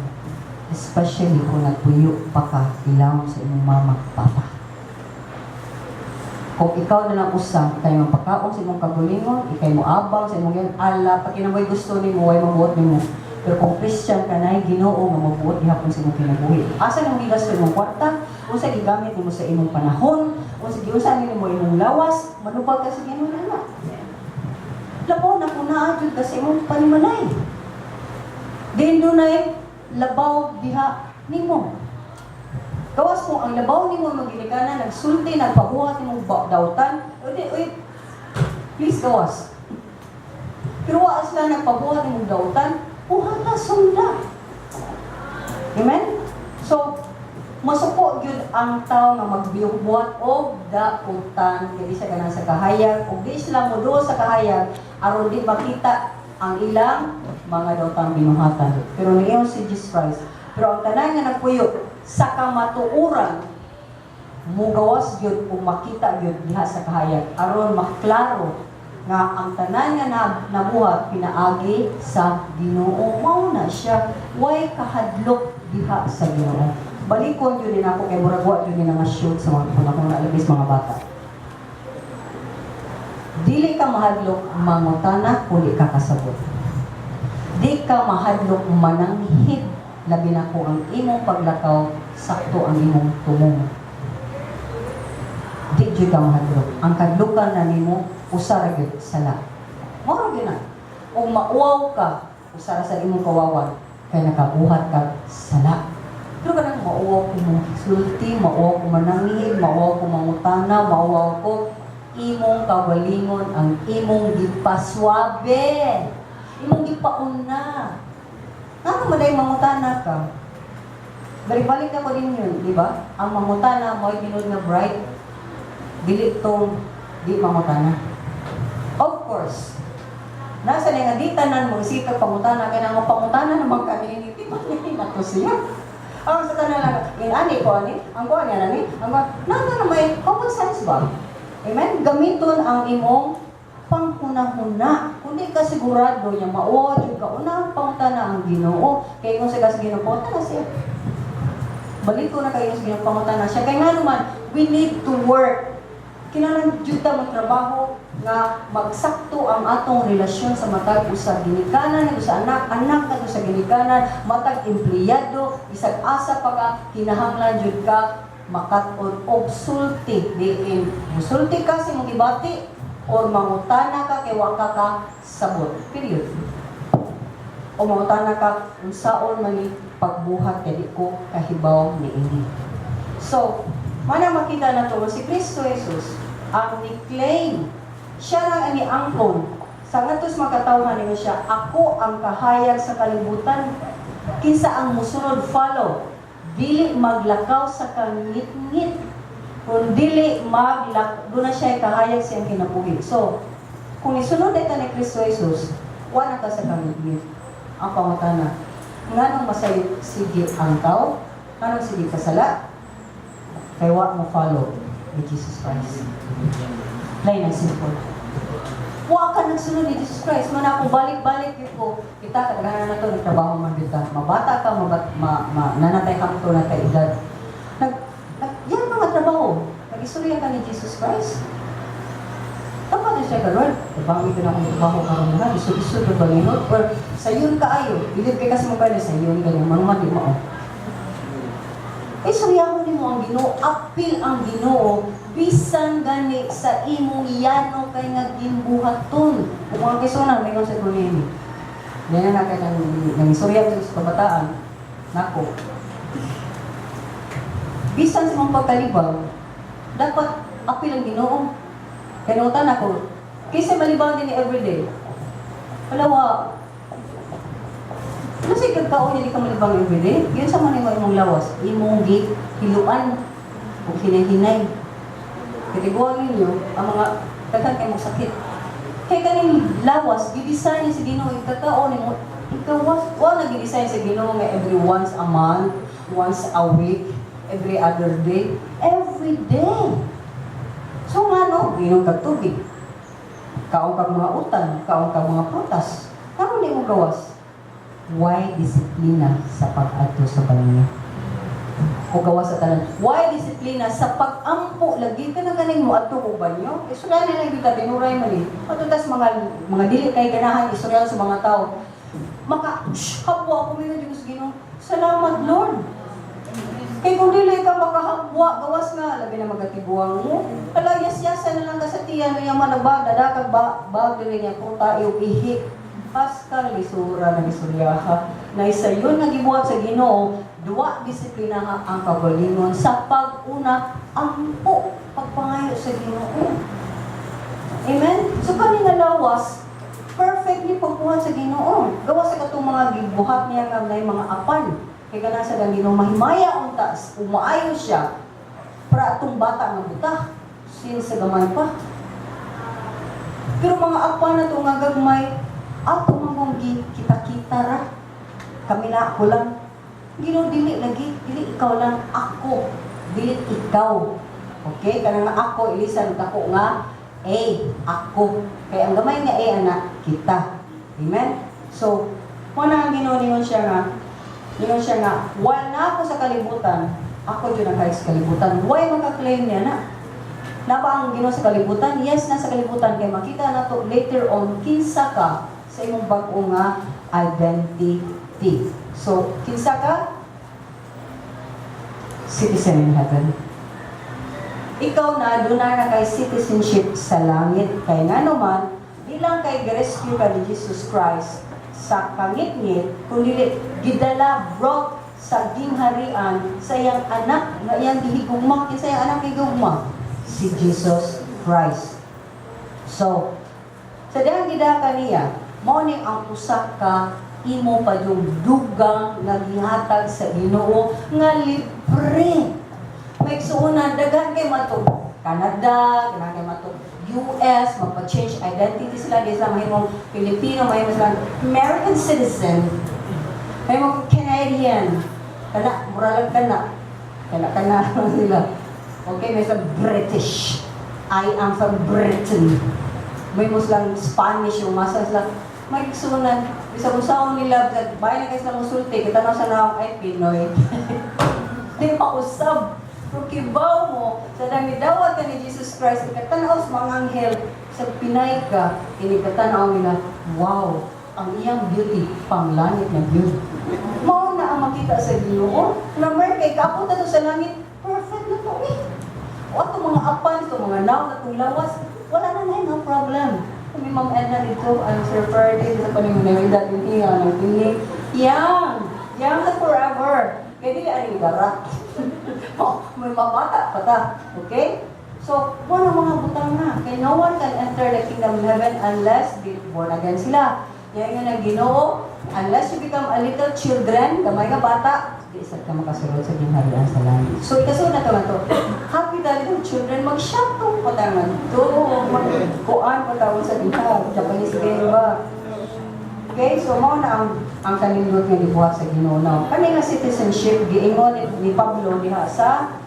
especially kung nagpuyo pa ka ilawom sa imong mama, papa. Kung ikaw na lang usa, ikay mapakaon sa imong kaugalingon, ikay mo abang sa imong yan, ala, pag kinabuhi gusto nimo, way mabuot nimo. Pero kung Christian ka na, Ginoo nga mabuot gihapon sa imong kinabuhi. Asa nimo gigasto imong kwarta? Unsa gigamit nimo sa imong panahon? Unsa giunsa nimo imong lawas? Manubag ka sa Ginoo na. Labaw na kung naa jud ka sa imong panimalay. Din dunay labaw diha nimo. Gawas kung ang labaw nimo maginikanan, nagsulti, nagpabuhat nimong dautan, uy, uy, please gawas. Pero wa sila nagpabuhat nimong dautan, buhata sunda. Amen? So, masuko gyud ang tao nga magbuhat og dautan kay di siya ganahan sa kahayag ug di sila moduol sa kahayag aron di makita ang ilang mga daotang binuhatan. Pero niingon si Jesus Christ, pero ang tanan nga nagpuyo sa kamatuoran, mugawas gyud ug makita gyud diha sa kahayag aron maklaro nga ang tanan nga nabuhat pinaagi sa Ginoo. Mao na siya, way kahadlok diha sa Ginoo. Balikon gyud din ako kay murag wa gyud ni nga shoot sa mga kung akong naalabis mga bata. Dili ka mahadlok mangutana kung di ka kasabot. Di ka mahadlok mananghid, labi na kung ang imong paglakaw sakto ang imong tumong. Di jud ka mahadlok. Ang kadlukan na nimo usa ra gyud, sala. Mao ra gyud na. Kung mauwaw ka, usa ra sa imong kawawan kay nakabuhat ka sala. Pero kanang mauwaw ko mo sulti, mauwaw ko mananghid, mauwaw ko mangutana, mauwaw ko, imong kaugalingon ang imong gipaswabe. Imong gipauna. Ngano man day mangutana ka? Balik-balik ako din yun, di ba? Ang mangutana mo'y tinuod nga bride. Dili tong di mangutana. Of course, Nasa na nga di tanan mo isita pangutana kay nga pangutana naman kami ni di man ni nato siya. Ang sa tanan lang, in ani ko ani, ang ko ani ani, ang ko na na may common sense ba? Amen? Gamiton ang imong panghuna-huna. Kung di ka sigurado niya mao, jud ka una pangutana ang Ginoo. Kay kung sa kas Ginoo, pangutana siya. Baliko na kayo sa Ginoo, pangutana siya. Kay nga naman, we need to work. Kinahanglan jud ta magtrabaho nga magsakto ang atong relasyon sa matag usa ginikanan ngadto sa anak, anak ngadto sa ginikanan, matag empleyado, isag asa pa ka, kinahanglan jud ka makat-on og sulti, diin musulti ka sa imong gibati or mangutana ka kay wa ka ka sabot. Period. O mangutana ka unsaon man ni pagbuhat kay di ko kahibaw niini. So, mana makita na to si Kristo Jesus ang ni-claim. Siya lang ang niangkon. Sa ngadto sa makatawhan ninyo siya, "Ako ang kahayag sa kalibutan. Kinsa ang musunod," follow, "dili maglakaw sa kangitngit, kun dili maglak doon na siya kahayag siyang kinabuhi." So, kung isunod ka ni Kristo Jesus, wala ka sa kangitngit. Ang pangutana, nganong masayop sige ang tao? Nganong sige kasala? Kay wa mo follow ni Jesus Christ. Plain and simple. Wa ka nagsunod ni Jesus Christ. Man ako balik-balik yun ko. Kita, kadaghanan na to, nagtrabaho man kita. Mabata ka, mabat, ma, ma, nanatay kamto na kay edad. Nag, nag, yan mga trabaho. Nag-istorya ka ni Jesus Christ. Dapat na siya ka, "Lord, tabangin ko na akong trabaho karon na, isod-isod ba Panginoon?" Or, sayon kaayo, bilib kay kasi mo pa sayon ganyan, manuman di mo. Istoryahon nimo ang Ginoo, apil ang Ginoo, bisan gani sa imong yano kay nga gimbuhaton. Kung ang kisunan, may sa kunini. Yan na kay nang nang istorya ko sa kabataan, nako. Bisan sa imong pagkalibang, dapat apil ang Ginoo. Kaya nangutan ako, kaysa malibang din ni everyday. Wala wa. Kasi kagkaon niya di ka malibang everyday, yun sa man imo imong lawas, imong gi hiluan o hinahinay. Katiguan ninyo, ang mga daghan kay mong sakit. Kay kaning lawas, gidesign sa Ginoo ikakaon nimo, ikawas, wa na gidesign sa Ginoo nga every once a month, once a week, every other day, every day. So nga no, inom kag tubig. Kaon kag mga utan, kaon kag mga prutas. Karon di mo gawas. Why disiplina sa pag-adto sa banyo? O gawas sa tanan. Why disiplina sa pag-ampo lagi ka na ganing mo adto og banyo? Istorya na lang kita tinuray man eh. Ato tas mga dili kay ganahan istorya sa mga tao. Maka shh, habwa ako mingon sa Ginoo. Salamat, Lord. Kay kung dili ka makahabwa, gawas nga, labi na magatiguang mo. Hala, yas-yasa na lang ka sa tiyan, niya man nagbag, dadakag ba, bag dili niya kung tayo ihi. Pascal, lisura na istorya ha. Na isa yun nga gibuhat sa Ginoo, duwa disiplina ha ang kagalingon sa pag-una, ampo, pagpangayo sa Ginoo. Amen? So kani nga lawas, perfect ni pagbuhat sa Ginoo. Gawas sa katong mga gibuhat niya nga nay mga apan. Kay kana sa Ginoo mahimaya unta, umaayo siya para atong bata nga buta sin sa gamay pa. Pero mga apan na to nga gagmay, ato man gi kita-kita ra. Kami na ako lang. Ginoo dili lagi, dili ikaw lang, ako. Dili ikaw. Okay? Kanang nga ako, ilisan ako nga A, ako. Kaya ang gamay nga A, ana, kita. Amen? So, muna ang Ginoo ningon siya nga, while na ako sa kalibutan, ako jud ang kahit sa kalibutan. Why maka-claim niya na? Na ba ang Ginoo sa kalibutan? Yes, na sa kalibutan. Kaya makita na to later on, kinsa ka sa imong bag-o nga identity. So, kinsa ka? Citizen in heaven. Ikaw na, doon na kay citizenship sa langit. Kaya nga naman, di lang kay rescue ka ni Jesus Christ sa kangitngit, kundi gidala, brought sa gingharian sa iyang anak, nga iyang gihigugma, kinsa iyang anak gihigugma? Si Jesus Christ. So, sa dihang gidaka niya, mao ni ang usa ka imo pa yung dugang nga gihatag sa Ginoo nga libre. May igsuonan, daghan kay matug Canada, daghan kay matug US, magpa-change identity sila, di sila mahimong Filipino, mahimo sila American citizen, mahimong Canadian, kana, mura lang kana, kana kana sila. Okay, may sa British. I am from Britain. May mo silang Spanish, yung masa sila. May igsunan, bisag unsaon nila, bisag bahay na kayo sila musulti, kita na sa naong, ay, Pinoy. Di pa usab. Pero kibaw mo, sa dami dawat ka ni Jesus Christ, ikatanaw sa mga anghel, sa Pinay ka, inikatanaw nila, wow, ang iyang beauty, panglangit na beauty. Mao na ang makita sa Ginoo. Na mer kay kaapot na to sa langit, perfect na to eh. O ato mga apan, ito mga naw na itong lawas, wala na na no problem. Kami Ma'am Edna dito, ang Sir Ferdy, sa paningin na edad din ang tingin. Yang, yang na forever. Kaya dili aning gara. Oh, may mabata pa ta. Okay? So, wala mga butang na. Kay no one can enter the kingdom of heaven unless be born again sila. Yan yung ang Ginoo, unless you become a little children, gamay nga bata, di sad ka makasulod sa gingharian sa langit. So, ikasulod na to nga to. Happy the little children, mag-shop pa ta nga to. Mag-kuan pa tawon sa diha. Japanese game ba? Okay, so mao na ang kanindot nga gibuhat sa Ginoo now. Kani nga citizenship giingon ni Pablo diha sa.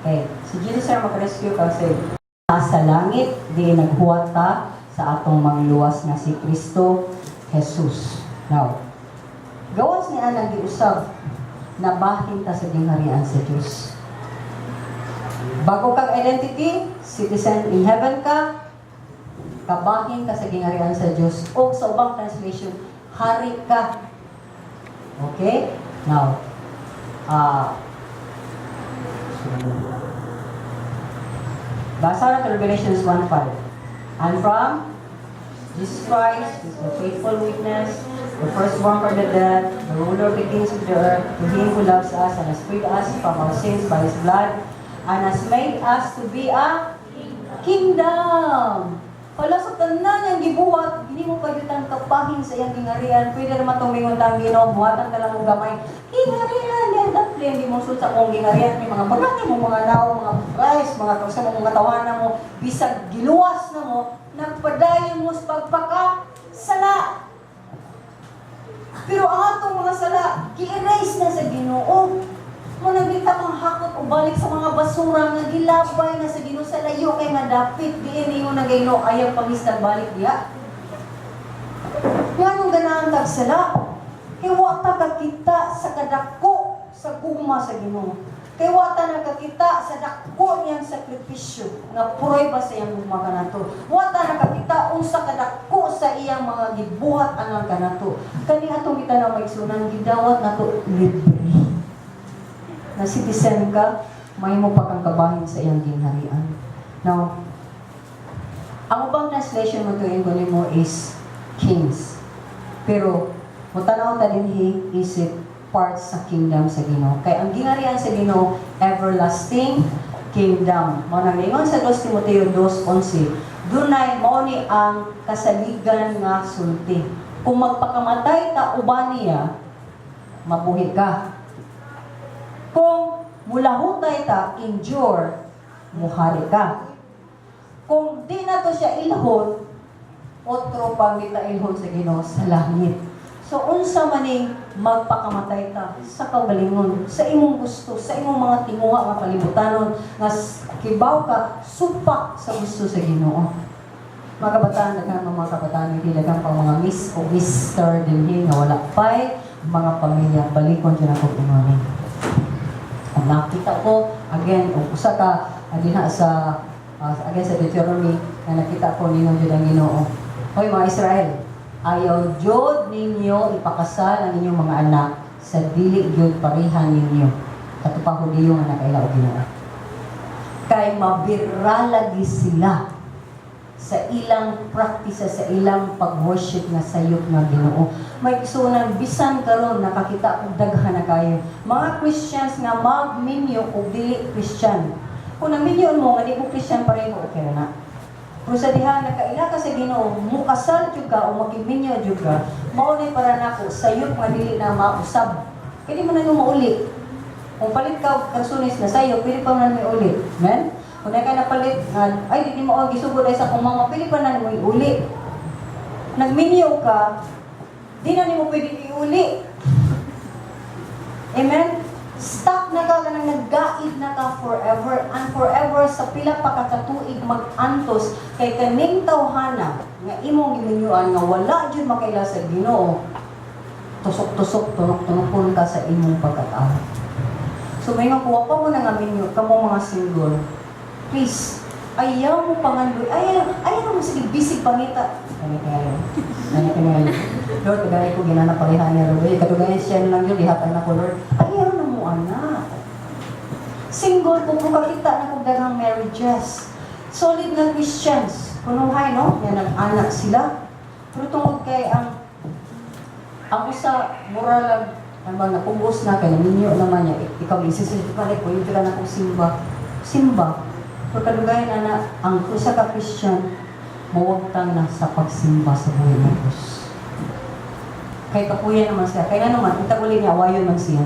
Okay, si Jesus ra makarescue kasi sa langit di naghuwat ta sa atong mangluwas nga si Kristo Jesus. Now, gawas ni anang giusab na bahin ta sa gingharian sa Dios. Bago kag identity, citizen in heaven ka, kabahin ka sa gingharian sa Dios o sa ubang translation, hari ka. Okay? Now, basa na to Revelations 1:5. And from Jesus Christ is the faithful witness, the firstborn from the dead, the ruler of the kings of the earth, to him who loves us and has freed us from our sins by his blood, and has made us to be a kingdom. Wala sa tanan niyang gibuhat, hindi mo pagyutan kapahin sa iyang gingarian. Pwede naman itong mingon tang Ginoo, buhatan ka lang og gamay. Gingarian, yan, that plain, di mo sul sa akong gingarian. May mga pagkati mo, mga nao, mga rice, mga kausa mo, mga tawanan mo, bisag giluwas na mo, nagpadayon mo sa pagpaka sala. Pero ang atong mga sala, gi-erase na sa Ginoo. Mo nagita kang hakot o balik sa mga basura nga gilabay na sa Ginoo sa layo kay madapit diin ninyo na Ginoo ayaw pangistag balik diya. Nganong ganahan tag sala? Kay wa ta kakita sa kadako sa gugma sa Ginoo. Kay wa ta nakakita sa dako niyang sakripisyo nga prueba sa iyang gugma kanato. Wa ta nakakita unsa kadako sa iyang mga gibuhat alang kanato. Kani atong gitanaw, mga igsuonan, gidawat nato libre. Na citizen ka, mahimo pa kang kabahin sa iyang gingharian. Now, ang ubang translation mo to mo is kings. Pero, mutanaw ta dinhi isip part sa kingdom sa Ginoo. Kay ang gingharian sa Ginoo, everlasting kingdom. Mao nang ingon sa 2 Timoteo 2:11, dunay mao ni ang kasaligan nga sulti. Kung magpakamatay ta uban niya, mabuhi ka. Kung mulahutay ta, endure, muhari ka. Kung di na to siya ilhon, otro pang kita ilhon sa Ginoo sa langit. So unsa maning magpakamatay ta sa kaugalingon, sa imong gusto, sa imong mga tinguha nga palibutanon nga kibaw ka supak sa gusto sa Ginoo. Mga kabataan, daghan mga kabataan, hindi daghan pang mga miss o mister dinhi nga wala pa'y mga pamilya, balikon dyan ako ingon. Kung nakita ko, again, og usa ka dinha sa again sa Deuteronomy, na nakita ko ningon jud ang Ginoo. Hoy mga Israel, ayaw jud ninyo ipakasal ang inyong mga anak sa dili gyud pareha ninyo. Kato pa Hudiyo nga nakaila og Ginoo. Kay mabira lagi sila sa ilang practice, sa ilang pag-worship nga sayop nga Ginoo. May igsuonan, bisan karon nakakita og daghan na kayo mga Christians nga magminyo og dili Christian. Kung naminyo mo nga di mo Christian pareho, okay ra na. Pero sa diha nakaila ka sa Ginoo, mukasal jud ka o makiminyo jud ka, mao ni para nako sayop nga dili na mausab. Kaya di mo na mauli. Kung palit ka og karsunis na sayo, pwede pa man may uli. Amen? Kung na ka napalit, nga, ay, di mo ang gisugod ay sa akong mama, pili pa na nimo iuli. Nagminyo ka, di na nimo pwede iuli. Amen? Stuck na ka, kanang naggaid na ka forever and forever sa pila pa ka katuig mag-antos kay kaning tawhana nga imong giminyuan nga wala jud makaila sa Ginoo, tusok-tusok, tunok-tunokon ka sa imong pagkatao. So may nga kuha pa mo na nga minyo, kamo mga single, please, ayaw mo pangandoy, ayaw, ayaw mo sige bisig pangita. Ano kaya? Ano kaya? Lord, kagaya ko ginana parihan niya, Lord. Ay, kadugayan siya lang yun, lihatay na ko, Lord. Ayaw na mo, anak. Single ko kung kakita na kong daghang marriages. Solid na Christians. Kunuhay, no? Yan, nag-anak sila. Pero tungod kay ang usa, mura ano ba, napugos na, kay naminyo naman niya, ikaw, isisid pa rin, pwede ka na kong simba. Simba. Pero kadugayan na na, ang usa ka Christian, mawagtang na sa pagsimba sa buhay ng Diyos. Kay kapuya naman siya. Kaya naman, unta uli niya, awayon man siya.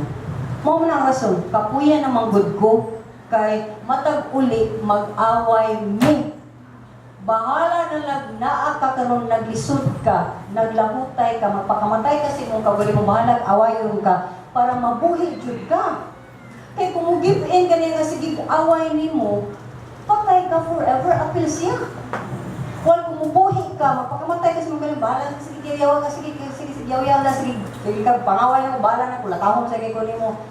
Mao man ang rason, kapuya naman gud ko, kay matag uli, mag-away mi. Bahala na lang naa ka karon, naglisod ka, naglahutay ka, magpakamatay ka sa imong kaugalingon mo, bahala awayon ka para mabuhi jud ka. Kay kung mo give in ka niya nga sige away nimo, patay ka forever, apil siya. Wal kung mubuhi ka, magpakamatay ka sa imong kaugalingon, bahala na sige yaw ka, sige sige sige yaw yaw na sige sige ka pangaway mo, bahala na kulatahon sa ko nimo.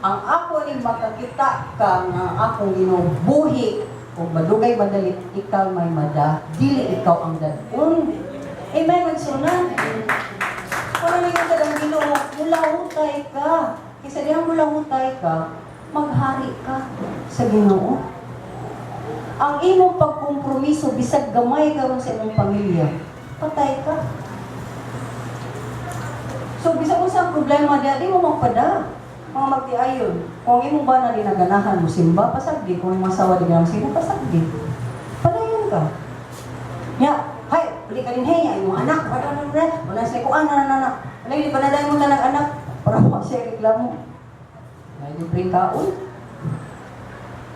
Ang ako ning makakita ka nga akong Ginoo buhi o madugay madali, ikaw may mada, dili ikaw ang dadun. Amen, magsunan. Para ningon sa ang Ginoo, mulahutay ka. Kaysa dihang mulahutay ka, maghari ka sa Ginoo. Ang imong pagkompromiso bisag gamay karon sa imong pamilya, patay ka. So bisag unsa ang problema diha, di mo magpada. Mga magtiayon. Kung ang imong bana di naganahan mo simba, pasagdi. Kung imong asawa di ganahan mo simba, pasagdi. Padayon ka. Ya, hay, uli ka din hey, ay imong anak, wala na na, wala sa kuan na na na. Wala di panaday mo tanang anak para mo siya reklamo. May libreng kaon.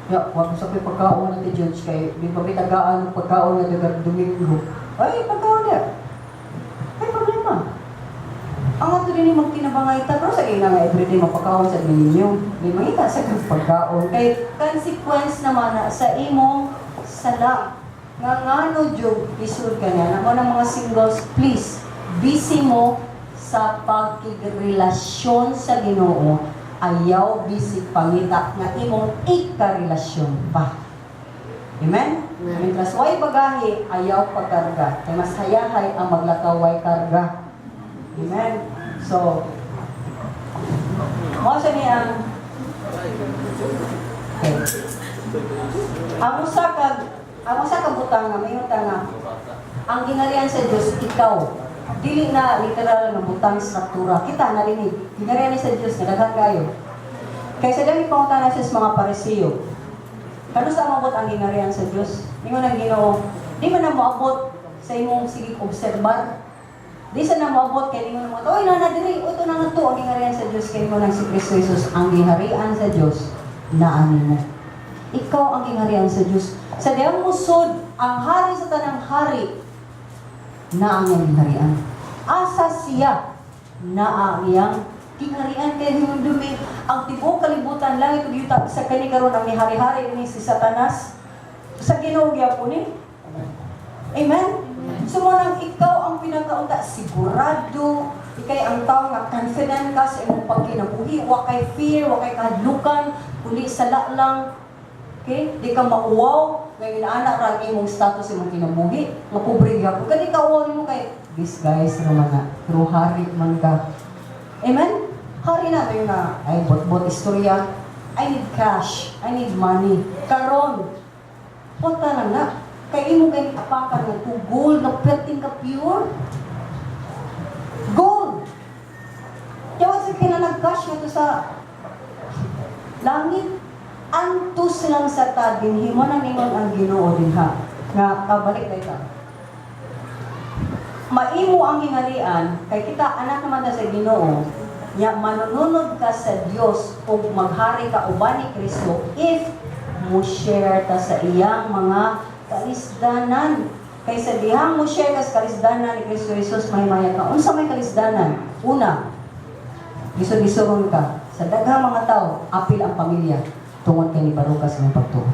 Ya, wag sa ko'y pagkaon na ti Judge kay di pa mitagaan og pagkaon nga dagang Domingo. Ay, pagkaon niya. Ay, problema. Ang ato din yung magtinabangay ta, pero sa ina nga everyday mapakaon sa ninyo. Di mangita sa kang pagkaon. Kay consequence naman na sa imong sala. Nga ngano jud isud ka niya. Nako ng mga singles, please, busy mo sa pagkigrelasyon sa Ginoo, ayaw busy pangita nga imong ikarelasyon pa. Amen? Amen. Mientras way bagahe, ayaw pagkarga. Kay mas hayahay ang maglakaw way karga. Amen? So, mao sa ni ang okay. Ang usa ka butang nga mayon ta nga ang gingharian sa Dios ikaw, dili na literal nga butang, struktura. Kita narinig gingharian ni sa Dios nga daghan kayo. Kay sa dami pangutana sa mga Parisiyo, "Kano sa moabot ang gingharian sa Dios?" Ningon ang Ginoo, "Di man na moabot sa imong sige obserbar. Di sa na moabot kay ningon mo, oy, nana diri, uto na nga to ang gingharian sa Dios." Kay ningon ang si Kristo Jesus, ang gingharian sa Dios naa nimo. Ikaw ang gingharian sa Dios. Sa diyang musod, ang hari sa tanang hari na ang iyang gingharian. Asa siya na ang iyang gingharian? Kay hinumdumi ang tibuok kalibutan, langit ug yuta, sa kani karon ang mihari-hari ni si Satanas, sa Ginoo gyapon ni. Amen. So mo nang ikaw ang pinakaunta sigurado, ikay ang tao nga confident ka sa imong pagkinabuhi, wa kay fear, wa kay kahadlukan, kundi sala lang. Okay? Di ka mauwaw, ngayon ana ra ang imong status sa imong kinabuhi, nga pobre gyapon. Kani ka uwaw nimo kay disguise ra man na, pero hari man ka. Amen? Hari na tayo na, ay, bot-bot istorya. I need cash. I need money. Karon, punta lang na. Kay imo kay apakan nga to gold na perting ka pure. Gold. Kaya sa kina nag-cash nga to sa langit. Antos lang sa ta dinhi mo nang ningon ang Ginoo dinha. Nga kabalik dahil ka. Maimo ang gingharian kay kita anak naman ta sa Ginoo. Nya manununod ka sa Dios ug maghari ka uban ni Kristo if Mo share ta sa iyang mga kalisdanan. Kay sa dihang mo share ka sa kalisdanan ni Kristo Jesus, mahimaya ka. Unsa may kalisdanan? Una, gisod-gisoron ka. Sa daghang mga tao, apil ang pamilya tungod kay nibaro ka sa imong pagtuo.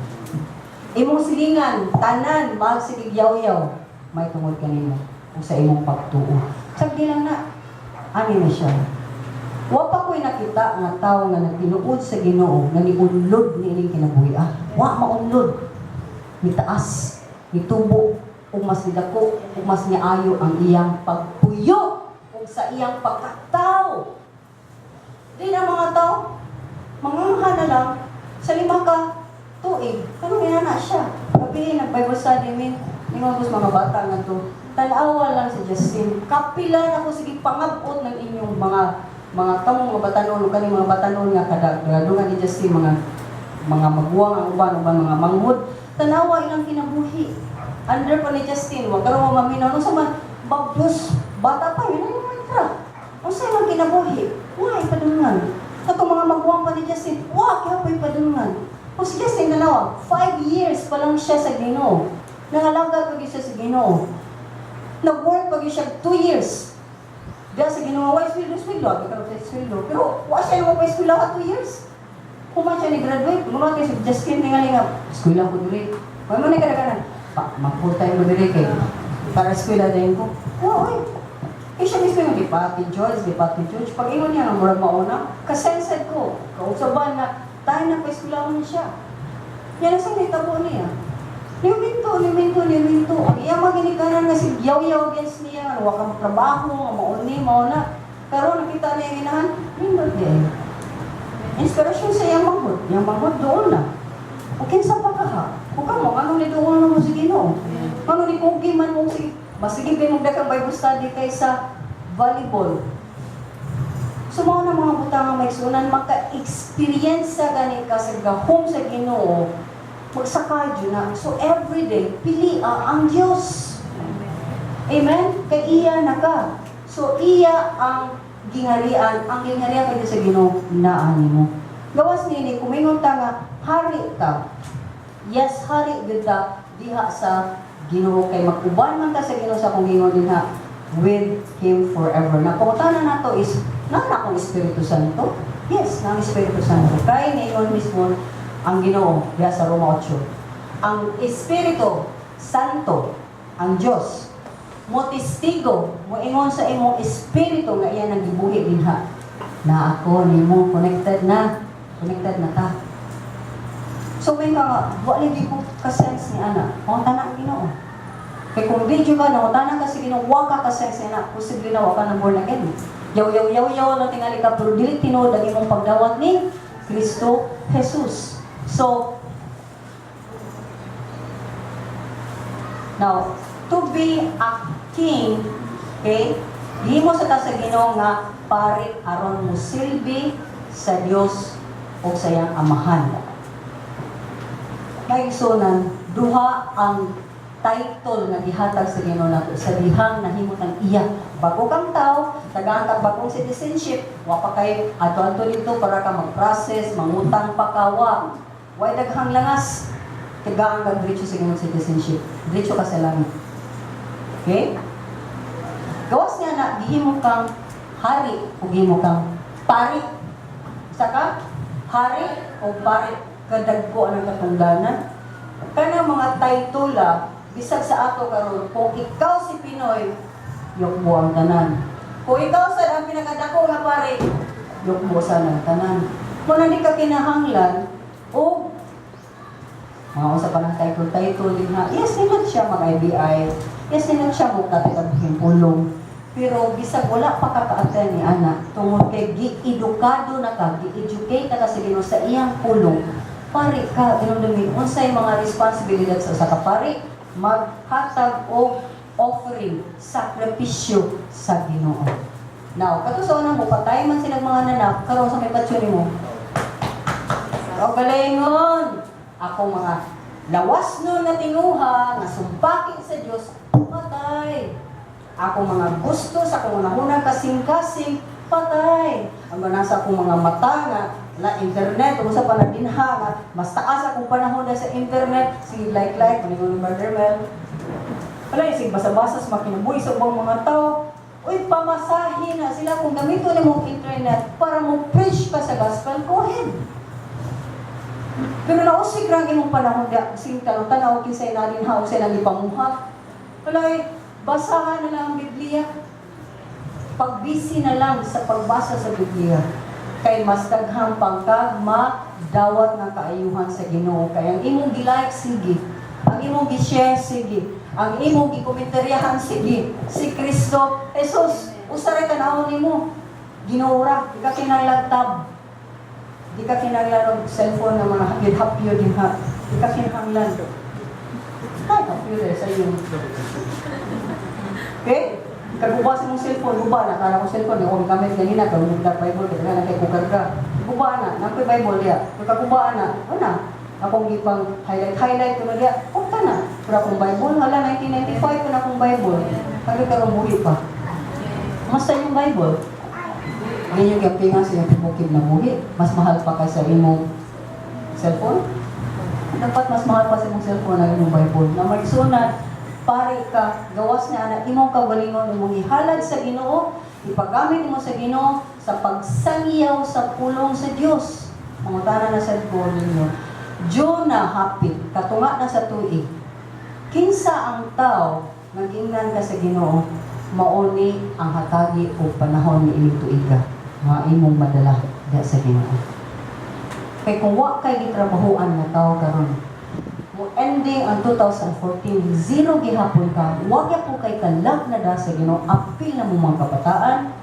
Imong silingan, tanan, magsigig yaw-yaw, may tungod kanimo ug sa imong pagtuo. Sagdi lang na, ani na siya. Wa pa ko'y nakita nga tao nga nagtinuod sa Ginoo nga niunlod niining kinabuhi. Ah, wa maunlod. Nitaas, nitubo, ug mas nidako, ug mas niayo ang iyang pagpuyo ug sa iyang pagkatao. Di na mga tao, mangangha na lang sa 5 ka tuig. Kanang inana siya. Gabi, nag-Bible study min. Ingon ko sa mga bata nga to. Tanawa lang si Justin. Kapila na ko sige pangabot ng inyong mga kamong mga batanon o kaning mga batanon nga kada ni Justin, mga maguwang ang uban, uban mga manghod. Tanawa ilang kinabuhi. Under pa ni Justin, wa karon mo maminaw no sa man bablos bata pa yun ay mantra. Unsa ilang kinabuhi? Wa padungan. Katong mga maguwang pa ni Justin, wa kaya pa'y padungan. O si Justin tanawa, 5 years pa lang siya sa Ginoo. Nangalaga pa gyud siya sa Ginoo. Nag-work pa gyud siya 2 years. Diya sa Ginoo, why sweldo, sweldo, abi karon sa sweldo. Pero wa siya nang pa-eskwela ka 2 years. Human siya ni graduate, muna kay si Justin ningali nga, eskwela ko diri. Wa man ni kadaganan. Pa, mag full time ko diri kay para eskwela din ko. Wa oy. Eh siya mismo yung di pa George, di pa George. Pag ingon niya nga murag mauna, kasensed ko. Kausaban na tayo na pa-eskwela ko siya. Yan ang sa nitabo niya. Niuminto, niuminto, niuminto. Ang iyang maginikanan nga si yaw-yaw against niya, nga wa ka trabaho, nga mauni, mauna. Pero nakita niya yung inahan, nindot di. Inspirasyon sa iyang manghod. Iyang manghod doon na. O kinsa pa ka ha? O ka mo, ano ni doon na mo sa Ginoo? Ano ni kugi man mo si masige kay mong dakang Bible study kaysa volleyball. So mao na mga butang nga maigsunan, maka-experience sa gani ka sa gahom sa Ginoo, magsaka jud na. So every day, pili ang Dios. Amen? Kay iya na ka. So iya ang gingarian kay sa Ginoo naa nimo. Gawas nini kumingon ta nga hari ka. Yes, hari gyud ta diha sa Ginoo kay mag-uban man ta sa Ginoo sa akong gingon dinha with Him forever. Na pangutana nato is, naa na akong Espiritu Santo? Yes, na ang Espiritu Santo. Kay ningon mismo ang Ginoo diha sa Roma 8. Ang Espiritu Santo, ang Dios, mo testigo, mo ingon sa imong espiritu nga iya nang gibuhi dinha. Na ako nimo connected na, connected na ta. So may mga, wa lagi ko ka-sense ni ana. Pangutana ang Ginoo. Kay kung video ka, nangutana ka sa Ginoo, wa ka ka-sense ni ana, posible na wa ka na born again. Yaw yaw yaw yaw lang tingali ka pero dili tinuod ang imong pagdawat ni Kristo Jesus. So, now, to be a king, okay, gihimo sa ta sa Ginoo nga pari aron mo silbi sa Dios o sa iyang amahan. Kay igsunan, duha ang title nga gihatag sa Ginoo nato sa dihang nahimot ang iya. Bago kang tao, tagaan kag bagong citizenship, wa pa kay adto-adto dito para ka mag-process, mangutang pa ka wa. Way daghang langas. Tagaan kag diretso sa Ginoo citizenship. Diretso ka sa langit. Okay? Gawas niya na gihimo kang hari o gihimo kang pari. Isa ka? Hari o pari kadagko ang katungdanan. Kana mga title ah, bisag sa ato karon kung ikaw si PNoy, yukbo ang tanan. Kung ikaw sa ang pinakadako nga pari, yukbo sa ang tanan. Kung di ka kinahanglan o mga usa pa ng title-title din ha. Yes, nindot siya mag-IBI. Yes, nindot siya mo pulong. Pero bisag wala pa ka ka-attend ni ana, tungod kay gi-edukado na ka, gi-educate na ka sa Ginoo sa iyang pulong, pari ka, hinumdumi, unsay mga responsibilidad sa usa ka pari, maghatag og offering, sakripisyo sa Ginoo. Now, kato sa unang mo, patay man silang mga nanak, karon sa may patsyon nimo. O galingon! Ako mga lawas nun nga tinguha, nga sumpaki sa Dios, patay. Ako mga gusto sa akong unahunang kasing-kasing, patay. Ang nasa akong mga mata nga la internet ug sa pa na dinha nga mas taas akong panahon na sa internet, sige like like maningon ni Brother Mel. Wala, sige basa-basa sa makinabuhi sa ubang mga tao. Uy, pamasahin na sila. Kung gamito ni mong internet para mo preach pa sa gospel, go ahead. Pero nausig ra ang imong panahon diya, sing tanaw-tanaw kinsay na dinha o sila ipamuhat. Wala, basahan na lang ang Biblia. Pagbisi na lang sa pagbasa sa Biblia. Kay mas daghang pangkag madawat nga kaayuhan sa Ginoo. Kay ang imong gi-like, sige. Ang imong gi-share, sige. Ang imong gi-komentaryahan, sige. Si Kristo Jesus, usa ra tan-awon nimo. Ginoo ra, di ka kinahanglan tab. Di ka kinahanglan og cellphone nga mga hapyo-hapyo dinha. Di ka kinahanglan. Ay, hapyo sa iyo. Okay? Kaguba sa mong cellphone, guba na. Kala ko cellphone, ako gamit ganina, kag na Bible, kaya na kay kukarga. Guba na, nangkoy Bible diya. Kaguba na, ano na? Akong gipang highlight, highlight ko na diya. Punta na. Pero akong Bible, hala, 1995 ko na akong Bible. Kaya karon buhi pa. Masa yung Bible? Ang inyong giampingan sa iyong bukid na buhi, mas mahal pa kaysa imong cellphone? Dapat mas mahal pa sa imong cellphone ang imong Bible. Na maigsunan, pare ka, gawas na ana imong kaugalingon, imong ihalad sa Ginoo, ipagamit mo sa Ginoo sa pagsangiyaw sa pulong sa Dios. Mangutana na sad ko ninyo. Jonah hapit, katunga na sa tuig. Kinsa ang tao nagingnan ka sa Ginoo, mauni ang hatagi o panahon ni ining tuiga nga imong madala diha sa Ginoo. Kay kung wa kay gitrabahoan nga tao karon, mo ending ang 2014, zero gihapon ka, wa gyapon kay kalag na da sa Ginoo, apil na mo mga kabataan.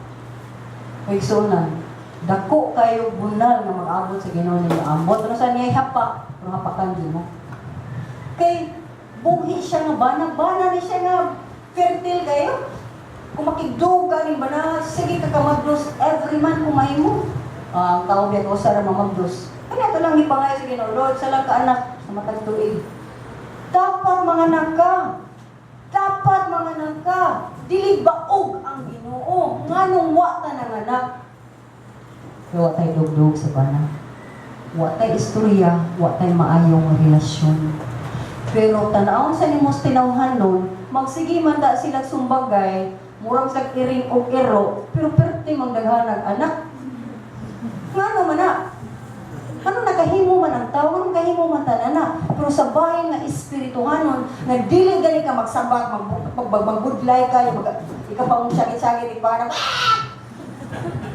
Igsuonan, dako kayo bunal nga mag-abot sa Ginoo ninyo ambot. Ano sa niya hapak, pero hapakan jud mo. Kay buhi siya nga bana, bana ni siya nga fertile kayo. Kung makigduga ni bana, sige ka kamagdos every month kung mahimo. Ah, ang tao biya ko sa mamagdos. Kanya ito lang ipangayo sa Ginoo, "Lord, sa lang ka anak sa matag tuig." Dapat mga naka. Dapat mga naka. Dili baog ang Ginoo. Nganong wa ta nang anak? Kaya wa tay dugdug sa bana. Wa tay istorya, wa tay maayong relasyon. Pero tanawon sa nimos tinawhan nun, magsige man da sila sumbagay, murag sa iring og iro, pero perte mang daghanag anak. Ngano man na? Ano nakahimo man ang tao, ano nakahimo man tanana? Pero sa bahin nga espirituhanon, nagdili gani ka magsabak, magbudlay ka, mag, ikaw pa mong sakit-sakit, parang, "Ah!"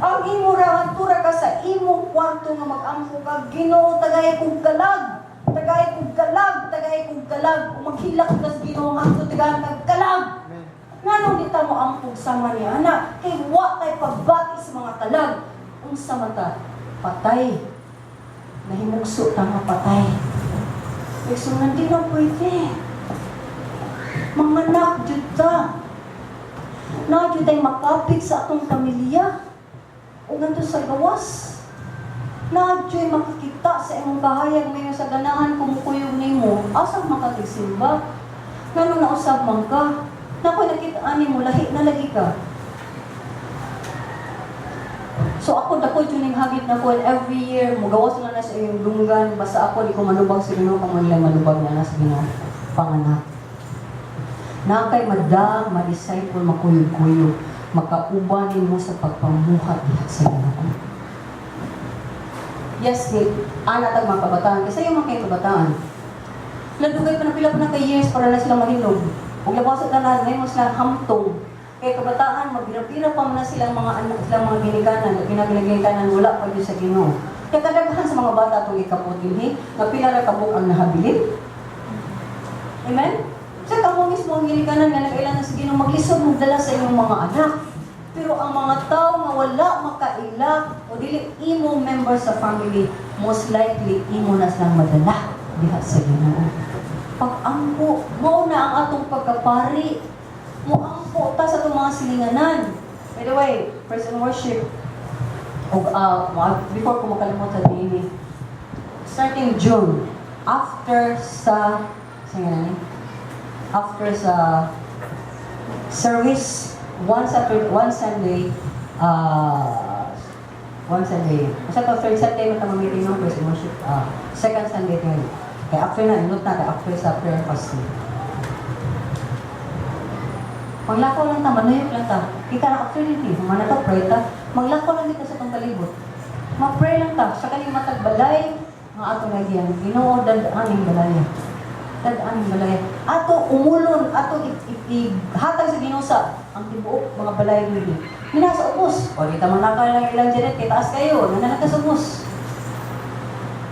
Ang imo ra, tura ka sa imong kwarto nga mag-ampo ka, "Ginoo, tagay kong kalag. Tagay kong kalag, tagay kong kalag." Kung maghilak ka sa Ginoo, hangtod tagaan kag kalag. Nganong di ta mo ampog sama ni ana? Kay wa tay pagbati sa mga kalag. Unsa man ta? Patay. Nahimugso ta nga patay. Kay di na pwede. Manganak jud ta. Na jud tay makapit sa atong pamilya. O ganto sa gawas. Na jud makakita sa imong kahayag mayo sa ganahan kumukuyog nimo, asa makatigsimba? Ngano nausab man ka? Nako nakita ani mo lahi na lagi ka. So ako dako jud ning hagit na ko and every year mugawas na na sa iyong dunggan, basta ako di ko manubag sa Ginoo kamo nila manubag na na sa Ginoo panganak. Na kay madang ma-disciple, makuyog-kuyog, makauban nimo sa pagpamuhat diha sa Ginoo. Yes, ni ana tag mga kabataan kasi yung mga kay kabataan. Ladugay pa na pila pa na kay years para na sila mahinog. Ug labaw sa tanan, may mo sila hamtong. Kay kabataan, magbira-bira pa man na silang mga anak, silang mga ginikanan, ginaginikanan, wala pa yun sa Ginoo. Kaya kadaghan sa mga bata itong ikapot dinhi, nga pila ra kabuk ang nahabilin. Amen? Sa kamo mismo ang ginikanan nga nag-ila na sa Ginoo, maglisod magdala sa inyong mga anak. Pero ang mga tao nga wala makaila o dili imo member sa family, most likely imo na silang madala diha sa Ginoo. Pag-ampo, mao na ang atong pagkapari. Moampo ta sa atong mga silinganan. By the way, praise and worship. Og before ko makalimot sa dini, starting June, after sa nga ni? After sa service, one Saturday, one Sunday, One Sunday. Asa to, third Sunday mo ta meeting no, praise and worship. Ah, second Sunday tingali. Kay after na, inot na, kay after sa prayer and fasting. Maglakaw lang ta, manuyok lang ta. Kita na opportunity, humana ta, pray ta. Maglakaw lang dito sa itong palibot. Mag-pray lang ta, sa kaning matag balay, ang ato nagyan. Ginoo, dad-aning balaya. Dad-aning balaya. Ato umulon, ato ihatag sa Ginoo sa ang tibuok mga balay dili. Mina sa ubos. O di ta man lang ilang janet kay taas kayo, nanalata sa ubos.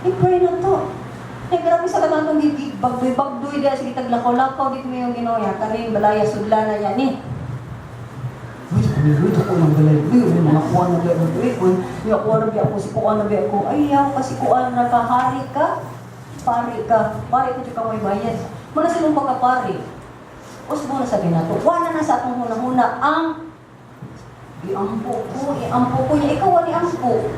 I-pray na to. Eh, grabe sa kanang itong gigig, bagdoy-bagdoy diya, sige taglakaw-lakaw, di ko yung Ginoo ya, kaning balaya sudla na yan eh. Uy, uy, ako ng balay, uy, uy, mga kuha na biya, uy, uy, uy, kuha na biya ako, si kuha na biya ako, ay, yaw, kasi kuha na ka, hari ka, pari ka, pari ko ka may bayad. Muna silang pagkapari. Usbo na sa ginato. Wala na sa atong huna-huna ang iampo ko, niya, ikaw wala ampo.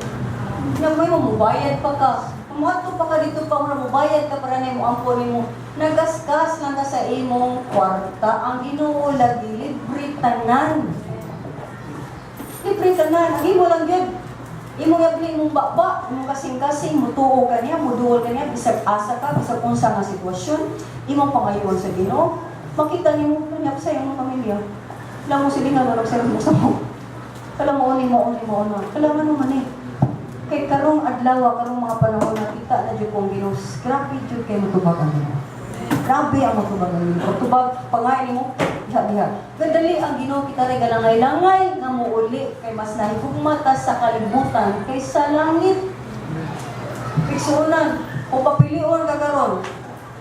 Nagmay mo, mubayad pa ka. Muadto pa ka dito pa, mura mubayad ka para na mo ampo nimo. Nagasgas lang ka sa imong kwarta. Ang Ginoo lagi libre tanan. Libre tanan. Ang imo lang gyud. Imo yabli imong baba, imong kasing-kasing, mutuo ka niya, muduol ka niya, bisag asa ka, bisag unsa nga sitwasyon, imong pangayoon sa Ginoo. Makita nimo kanya sa imong pamilya. Alam mo sila nga marag sa mo sa mo. Alam mo ni mo ni mo no. Alam mo man eh. Kay karong adlaw, karong mga panahon nakita na jud kong Ginoo, grabe jud kay motubag ang Ginoo. Grabe ang motubag ang Ginoo. Pagtubag, pangay nimo, diha diha. Gadali ang Ginoo kita ray galangay-langay nga muuli kay mas nahigugma ta sa kalibutan kaysa langit. Igsuonan, kung papilion ka karon,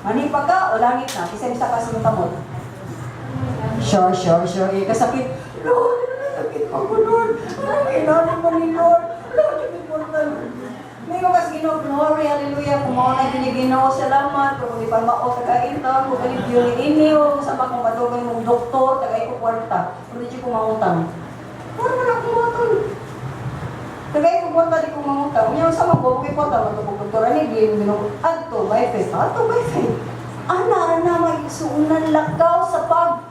manipa ka o langit na, kisay bisa ka sa kamot. Sure. Eh, kasakit. Lord, sakit pa ko, Lord. Anong kailangan mo ni Lord? Lord, yung important. Ngayon kas Ginoo, glory, hallelujah. Kung mao na gini Ginoo, salamat. Kung di pa mao tagain ta, kung galit yun ni inyo, kung sa kung madugay mong doktor, tagay ko kwarta. Kung di ko mangutang. Wala man akong mangutang. Tagay ko kwarta, di ko mangutang. Unya sa mga ko kwarta, matubog doktor ani di Ginoo. Adto by faith, adto by faith. Ana na maigsuunan lakaw sa pag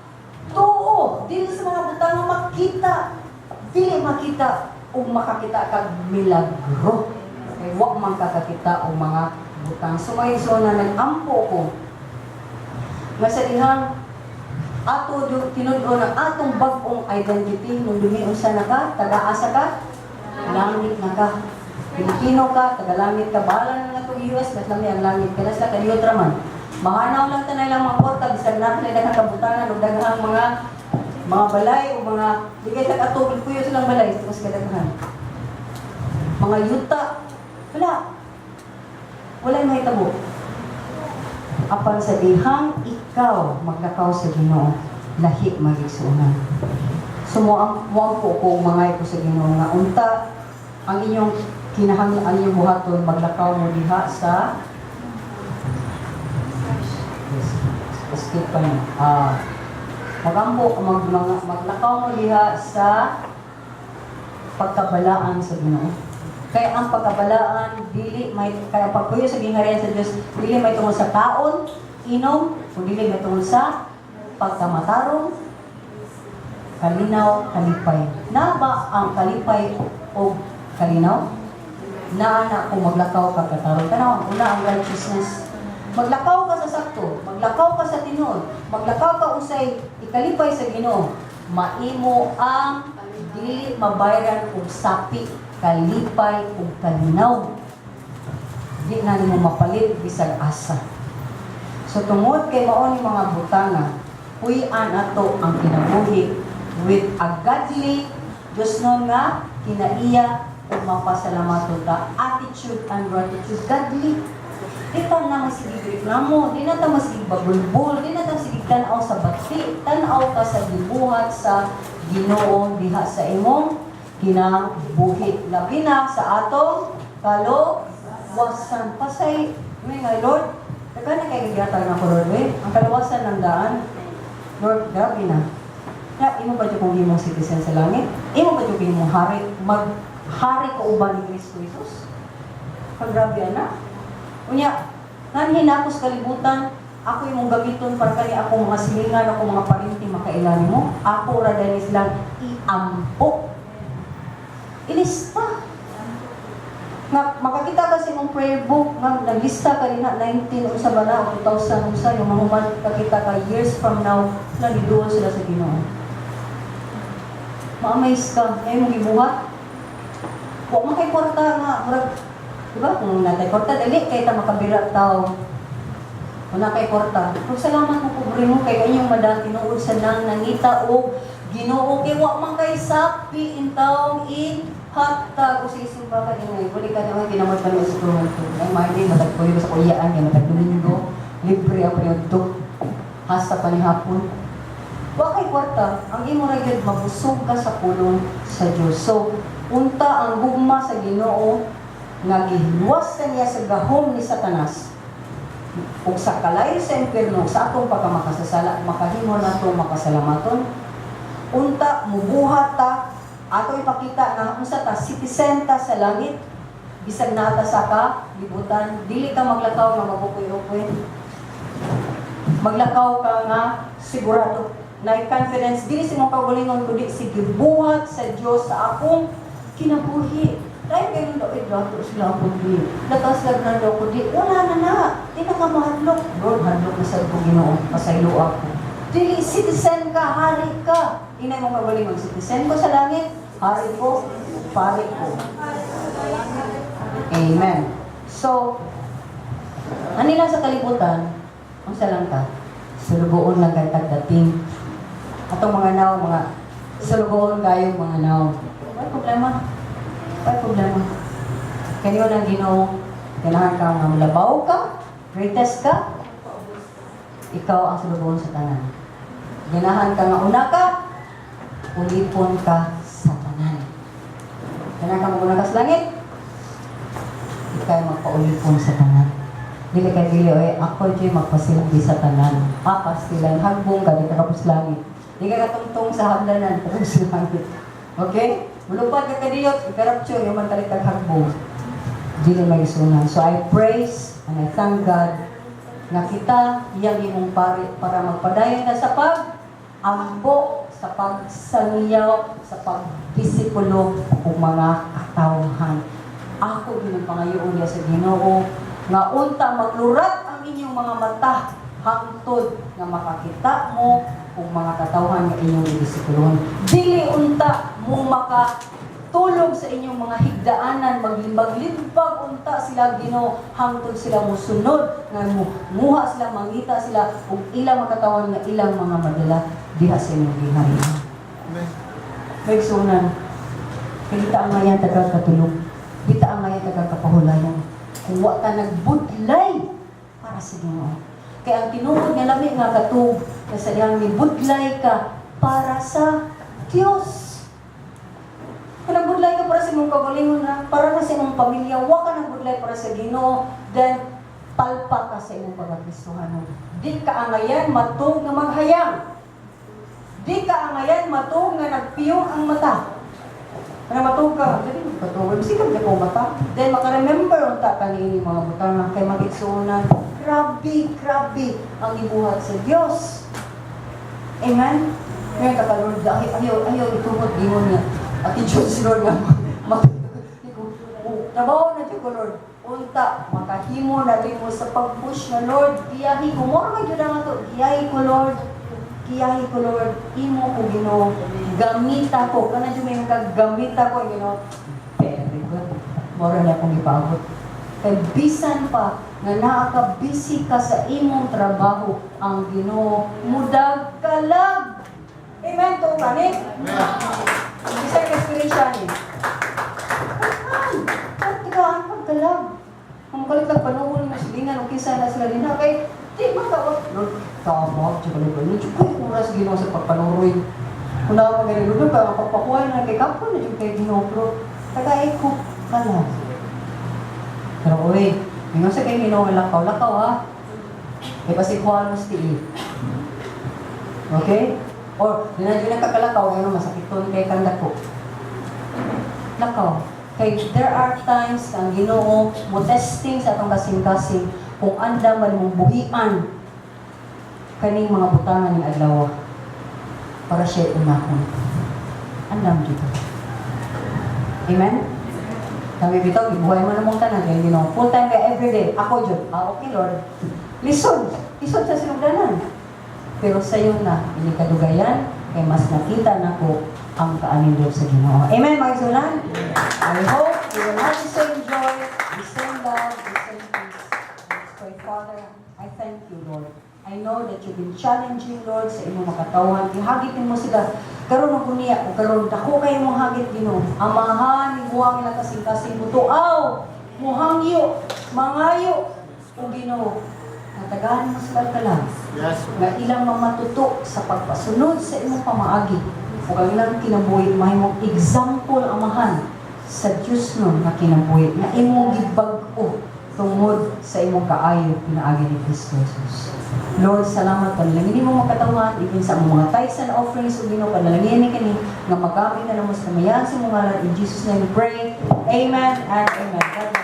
tuo dili sa mga butang nga makita, dili makita ug makakita kag milagro kay wa man kakakita og mga butang. So may so na nag-ampo ko nga sa dihang ato tinud-on ang atong bag-ong identity nung dumi unsa na ka, taga-asa ka, langit na ka. Pilipino ka, taga-langit ka, bahala na nga itong US, mas lami ang langit ka na sa kaliyot raman. Mahanaw lang tanay lang mga kwarta, bisag natin ay daghang kabutangan o daghang mga balay o mga, di kay sa katubig kuyo silang balay, tapos kadaghan. Mga yuta, wala. Wala yung mahitabo. Apan sa dihang ikaw maglakaw sa Ginoo, lahi magigsuonan. So mo mo po ko mga ko sa Ginoo nga unta ang inyong kinahanglan, ang inyong buhaton, maglakaw mo diha sa, yes, skip pa niya. Ah, magampo maglakaw mo diha sa pagkabalaan sa Ginoo. Kaya ang pagkabalaan dili may kaya ang pagpuyo sa gingharian sa Dios dili may tungod sa kaon, inom, o dili may tungod sa pagkamatarong, kalinaw, kalipay. Na ba ang kalipay o kalinaw? Naa na kung maglakaw ka katarong. Tanaw, ang una ang righteousness. Maglakaw ka sa sakto, maglakaw ka sa tinuod, maglakaw ka usay ikalipay sa Ginoo. Maimo ang dili mabayran og sapi, kalipay ug kalinaw. Di na nimo mapalit bisag asa. So tungod kay mao ni mga butanga, puy-an ato ang kinabuhi with a godly Diyos no nga kinaiya ug mapasalamaton ta, attitude and gratitude, godly. Di ta na masigig reklamo, di na ta masigig bagulbol, di na ta masigig tan-aw sa bati, tan-aw ka sa gibuhat sa Ginoo diha sa imong kinabuhi. Labi na sa atong kaluwasan. Pasay, may nga Lord, daghan na kay gihatag na ko, Lord, eh. Ang kaluwasan ng daan, Lord, grabe na. Ya, imo ba kung imong citizen sa langit? Imo ba yung imong hari? Maghari ka uban ni Kristo Jesus? Paggrabe na. Unya, nganhin ako sa kalibutan, ako imong gamiton para kani akong mga silingan, ako mga parinti makaila nimo. Ako ra dani silang iampo. Ilista. Nga makakita ka sa imong prayer book nga naglista ka rin na 19 unsa ba na o 2000 unsa yung mahuman kakita ka years from now na niduol sila sa Ginoo. Ma-amaze ka, ngay mong gibuhat. Wa man kay kwarta nga murag, di ba, kung natay kwarta dali kay ta makabira taw. Wala kay kwarta. Kung salamat mo, pobre mo kay inyong madang tinuod sa nang nangita og Ginoo kay wa man kay sapi in taong i hatag o sa simba ka din. Buli ka naman ginamot pa sa tulungan ko. Ay may matag kuyo sa kuyaan kay matag Domingo libre ang paniudto hasta panihapon. Wa kay kwarta, ang imo ra gyud mabusog ka sa pulong sa Dios. So, unta ang gugma sa Ginoo nga giluwas ka niya sa gahom ni Satanas ug sa kalayo sa impierno sa atong pagkamakasasala, makahimo nato makasalamaton. Unta mubuhat ta, ato ipakita nga unsa ta, citizen ta sa langit bisag naa ta sa kalibutan. Dili ka maglakaw nga magupuy-upuy, maglakaw ka nga sigurado na confidence, dili sa imong kaugalingon kundi si gibuhat sa Dios sa akong kinabuhi. Dahil kayo daw, eh, dato sila ako di. Lakas lang na daw ko di. Wala na na. Di na ka mahadlok. Lord, hadlok na sa ko Ginoo. Pasaylo ako. Dili, citizen ka, hari ka. Inay mo kaugalingon, citizen ko sa langit, hari ko, pari ko. Amen. So, anila sa kalibutan, unsa lang ka? Sulugoon lang kay tagdating. Atong mga naw, mga sulugoon kayong mga naw. May problema. May problema. Kanyo lang Ginoo, ganahan ka nga labaw ka, greatest ka, ikaw ang sulugoon sa tanan. Ganahan ka nga una ka, ulipon ka sa tanan. Ganahan ka maguna ka sa langit, ikaw magpaulipon sa tanan. Dili kay dili oy ako jud magpasilbi sa tanan. Papastilan hagbong ka di ka kapos langit. Di ka katungtong sa hagdanan kapos langit. Okay? Mulupad ka kadiyot, ikarapture yung man kalit kag hagbong. Dili may isunan. So I praise and I thank God nga kita iyang imong pari para magpadayon na sa pag ampo, sa pagsangiyaw, sa pagdisipulo ug mga katawhan. Ako gyud ang pangayoon niya sa Ginoo nga unta maglurat ang inyong mga mata hangtod nga makakita mo ug mga katawhan nga inyong gidisipulon. Dili unta mo maka tulog sa inyong mga higdaanan, maglimbag-limbag unta sila Ginoo hangtod sila musunod nga mo muha sila, mangita sila ug ilang makatawan nga ilang mga madala diha sa inyong giharian. Amen. May igsuonan, kay di ta angayan taga katulog, di ta angayan taga kapahulayan kung wa ta nagbudlay para sa Ginoo. Kay ang tinuod nga lami nga katug nga sa dihang nibudlay ka para sa Dios. Kung nagbudlay ka para sa imong kaugalingon na, para na sa imong pamilya, wa ka nagbudlay para sa Ginoo, then palpa ka sa imong pagkakristohanon. Di ka angayan matug nga maghayang. Di ka angayan matug nga nagpiyong ang mata. Kana matug ka, dali mo patugod, sikap ka ko mata. Then maka-remember unta ka niini mga butang nga kay magigsuonan. Grabe, grabe ang ibuhat sa Dios. Amen? Ngayon ka Lord, ayaw, ayaw, ayaw itugot gingon niya. At i-choose Lord nga, trabaho na dyan ko, Lord. Unta, makahimo na rin mo sa pag-push na, Lord, giyahi ko. Moro man yun ang ato, giyahi ko, Lord. Giyahi ko, Lord. Imo ko, Ginoo. Gamita ko. Kana dyan may gamita ko, Ginoo. Very good. Moro na akong ipaabot. Kay bisan pa nga naa ka busy ka sa imong trabaho, ang Ginoo mudag kalag. Amen to kani. Bisan ka experience ni. Pagtigaan pagkalag. Kung kalit lang panuhol mo silingan o kinsa na sila din kay di man ka. Lord, tama tsaka ko ni ko oras Ginoo sa pagpanuroy. Kung na ako Lord, ka pagpakuha na kay kapon na jud kay Ginoo, pero tagaiko ka lang. Pero oy, ingon sa kay Ginoo lakaw lakaw ha. Kay basig huwanos ti. Okay? Or di na jud nakakalakaw ngayon masakiton kay kang dako. Lakaw. Kay there are times ang Ginoo mo testing sa atong kasing-kasing kung anda man mong buhian kaning mga butangan ning adlaw para siya unahon. Andam dito. Amen? Kami bitaw, gibuhay man namong tanan kay Ginoo. Full time kay everyday. Ako jud. Ah, okay, Lord. Lisod, lisod sa sinugdanan. Pero sayo na, ini kadugayan, kay mas nakita nako ang kaanindot sa Ginoo. Amen, mga igsuonan? I hope you will have the same joy, the same love, the same peace. Let's pray. Father, I thank you, Lord. I know that you've been challenging, Lord, sa imong makatawhan. Ihagit mo sila. Karon og niya, o karon dako kay imong hagit, Ginoo. Amahan, imuhang ilang kasing-kasing mutuaw, muhangyo, mangayo, o Ginoo. Natagaan mo sila kalag nga ilang mamatuto sa pagpasunod sa imong pamaagi ug ang ilang kinabuhi mahimong example, Amahan, sa Dios no nga kinabuhi nga imong gibag-o tungod sa imong kaayo pinaagi ni Kristo Jesus. Lord, salamat, panalangin mo makatawhan even sa among mga tithes and offerings ug Ginoo, panalangin ni kini nga magamit na namo sa kamayan sa imong ngalan. In Jesus' name we pray. Amen and amen. God bless.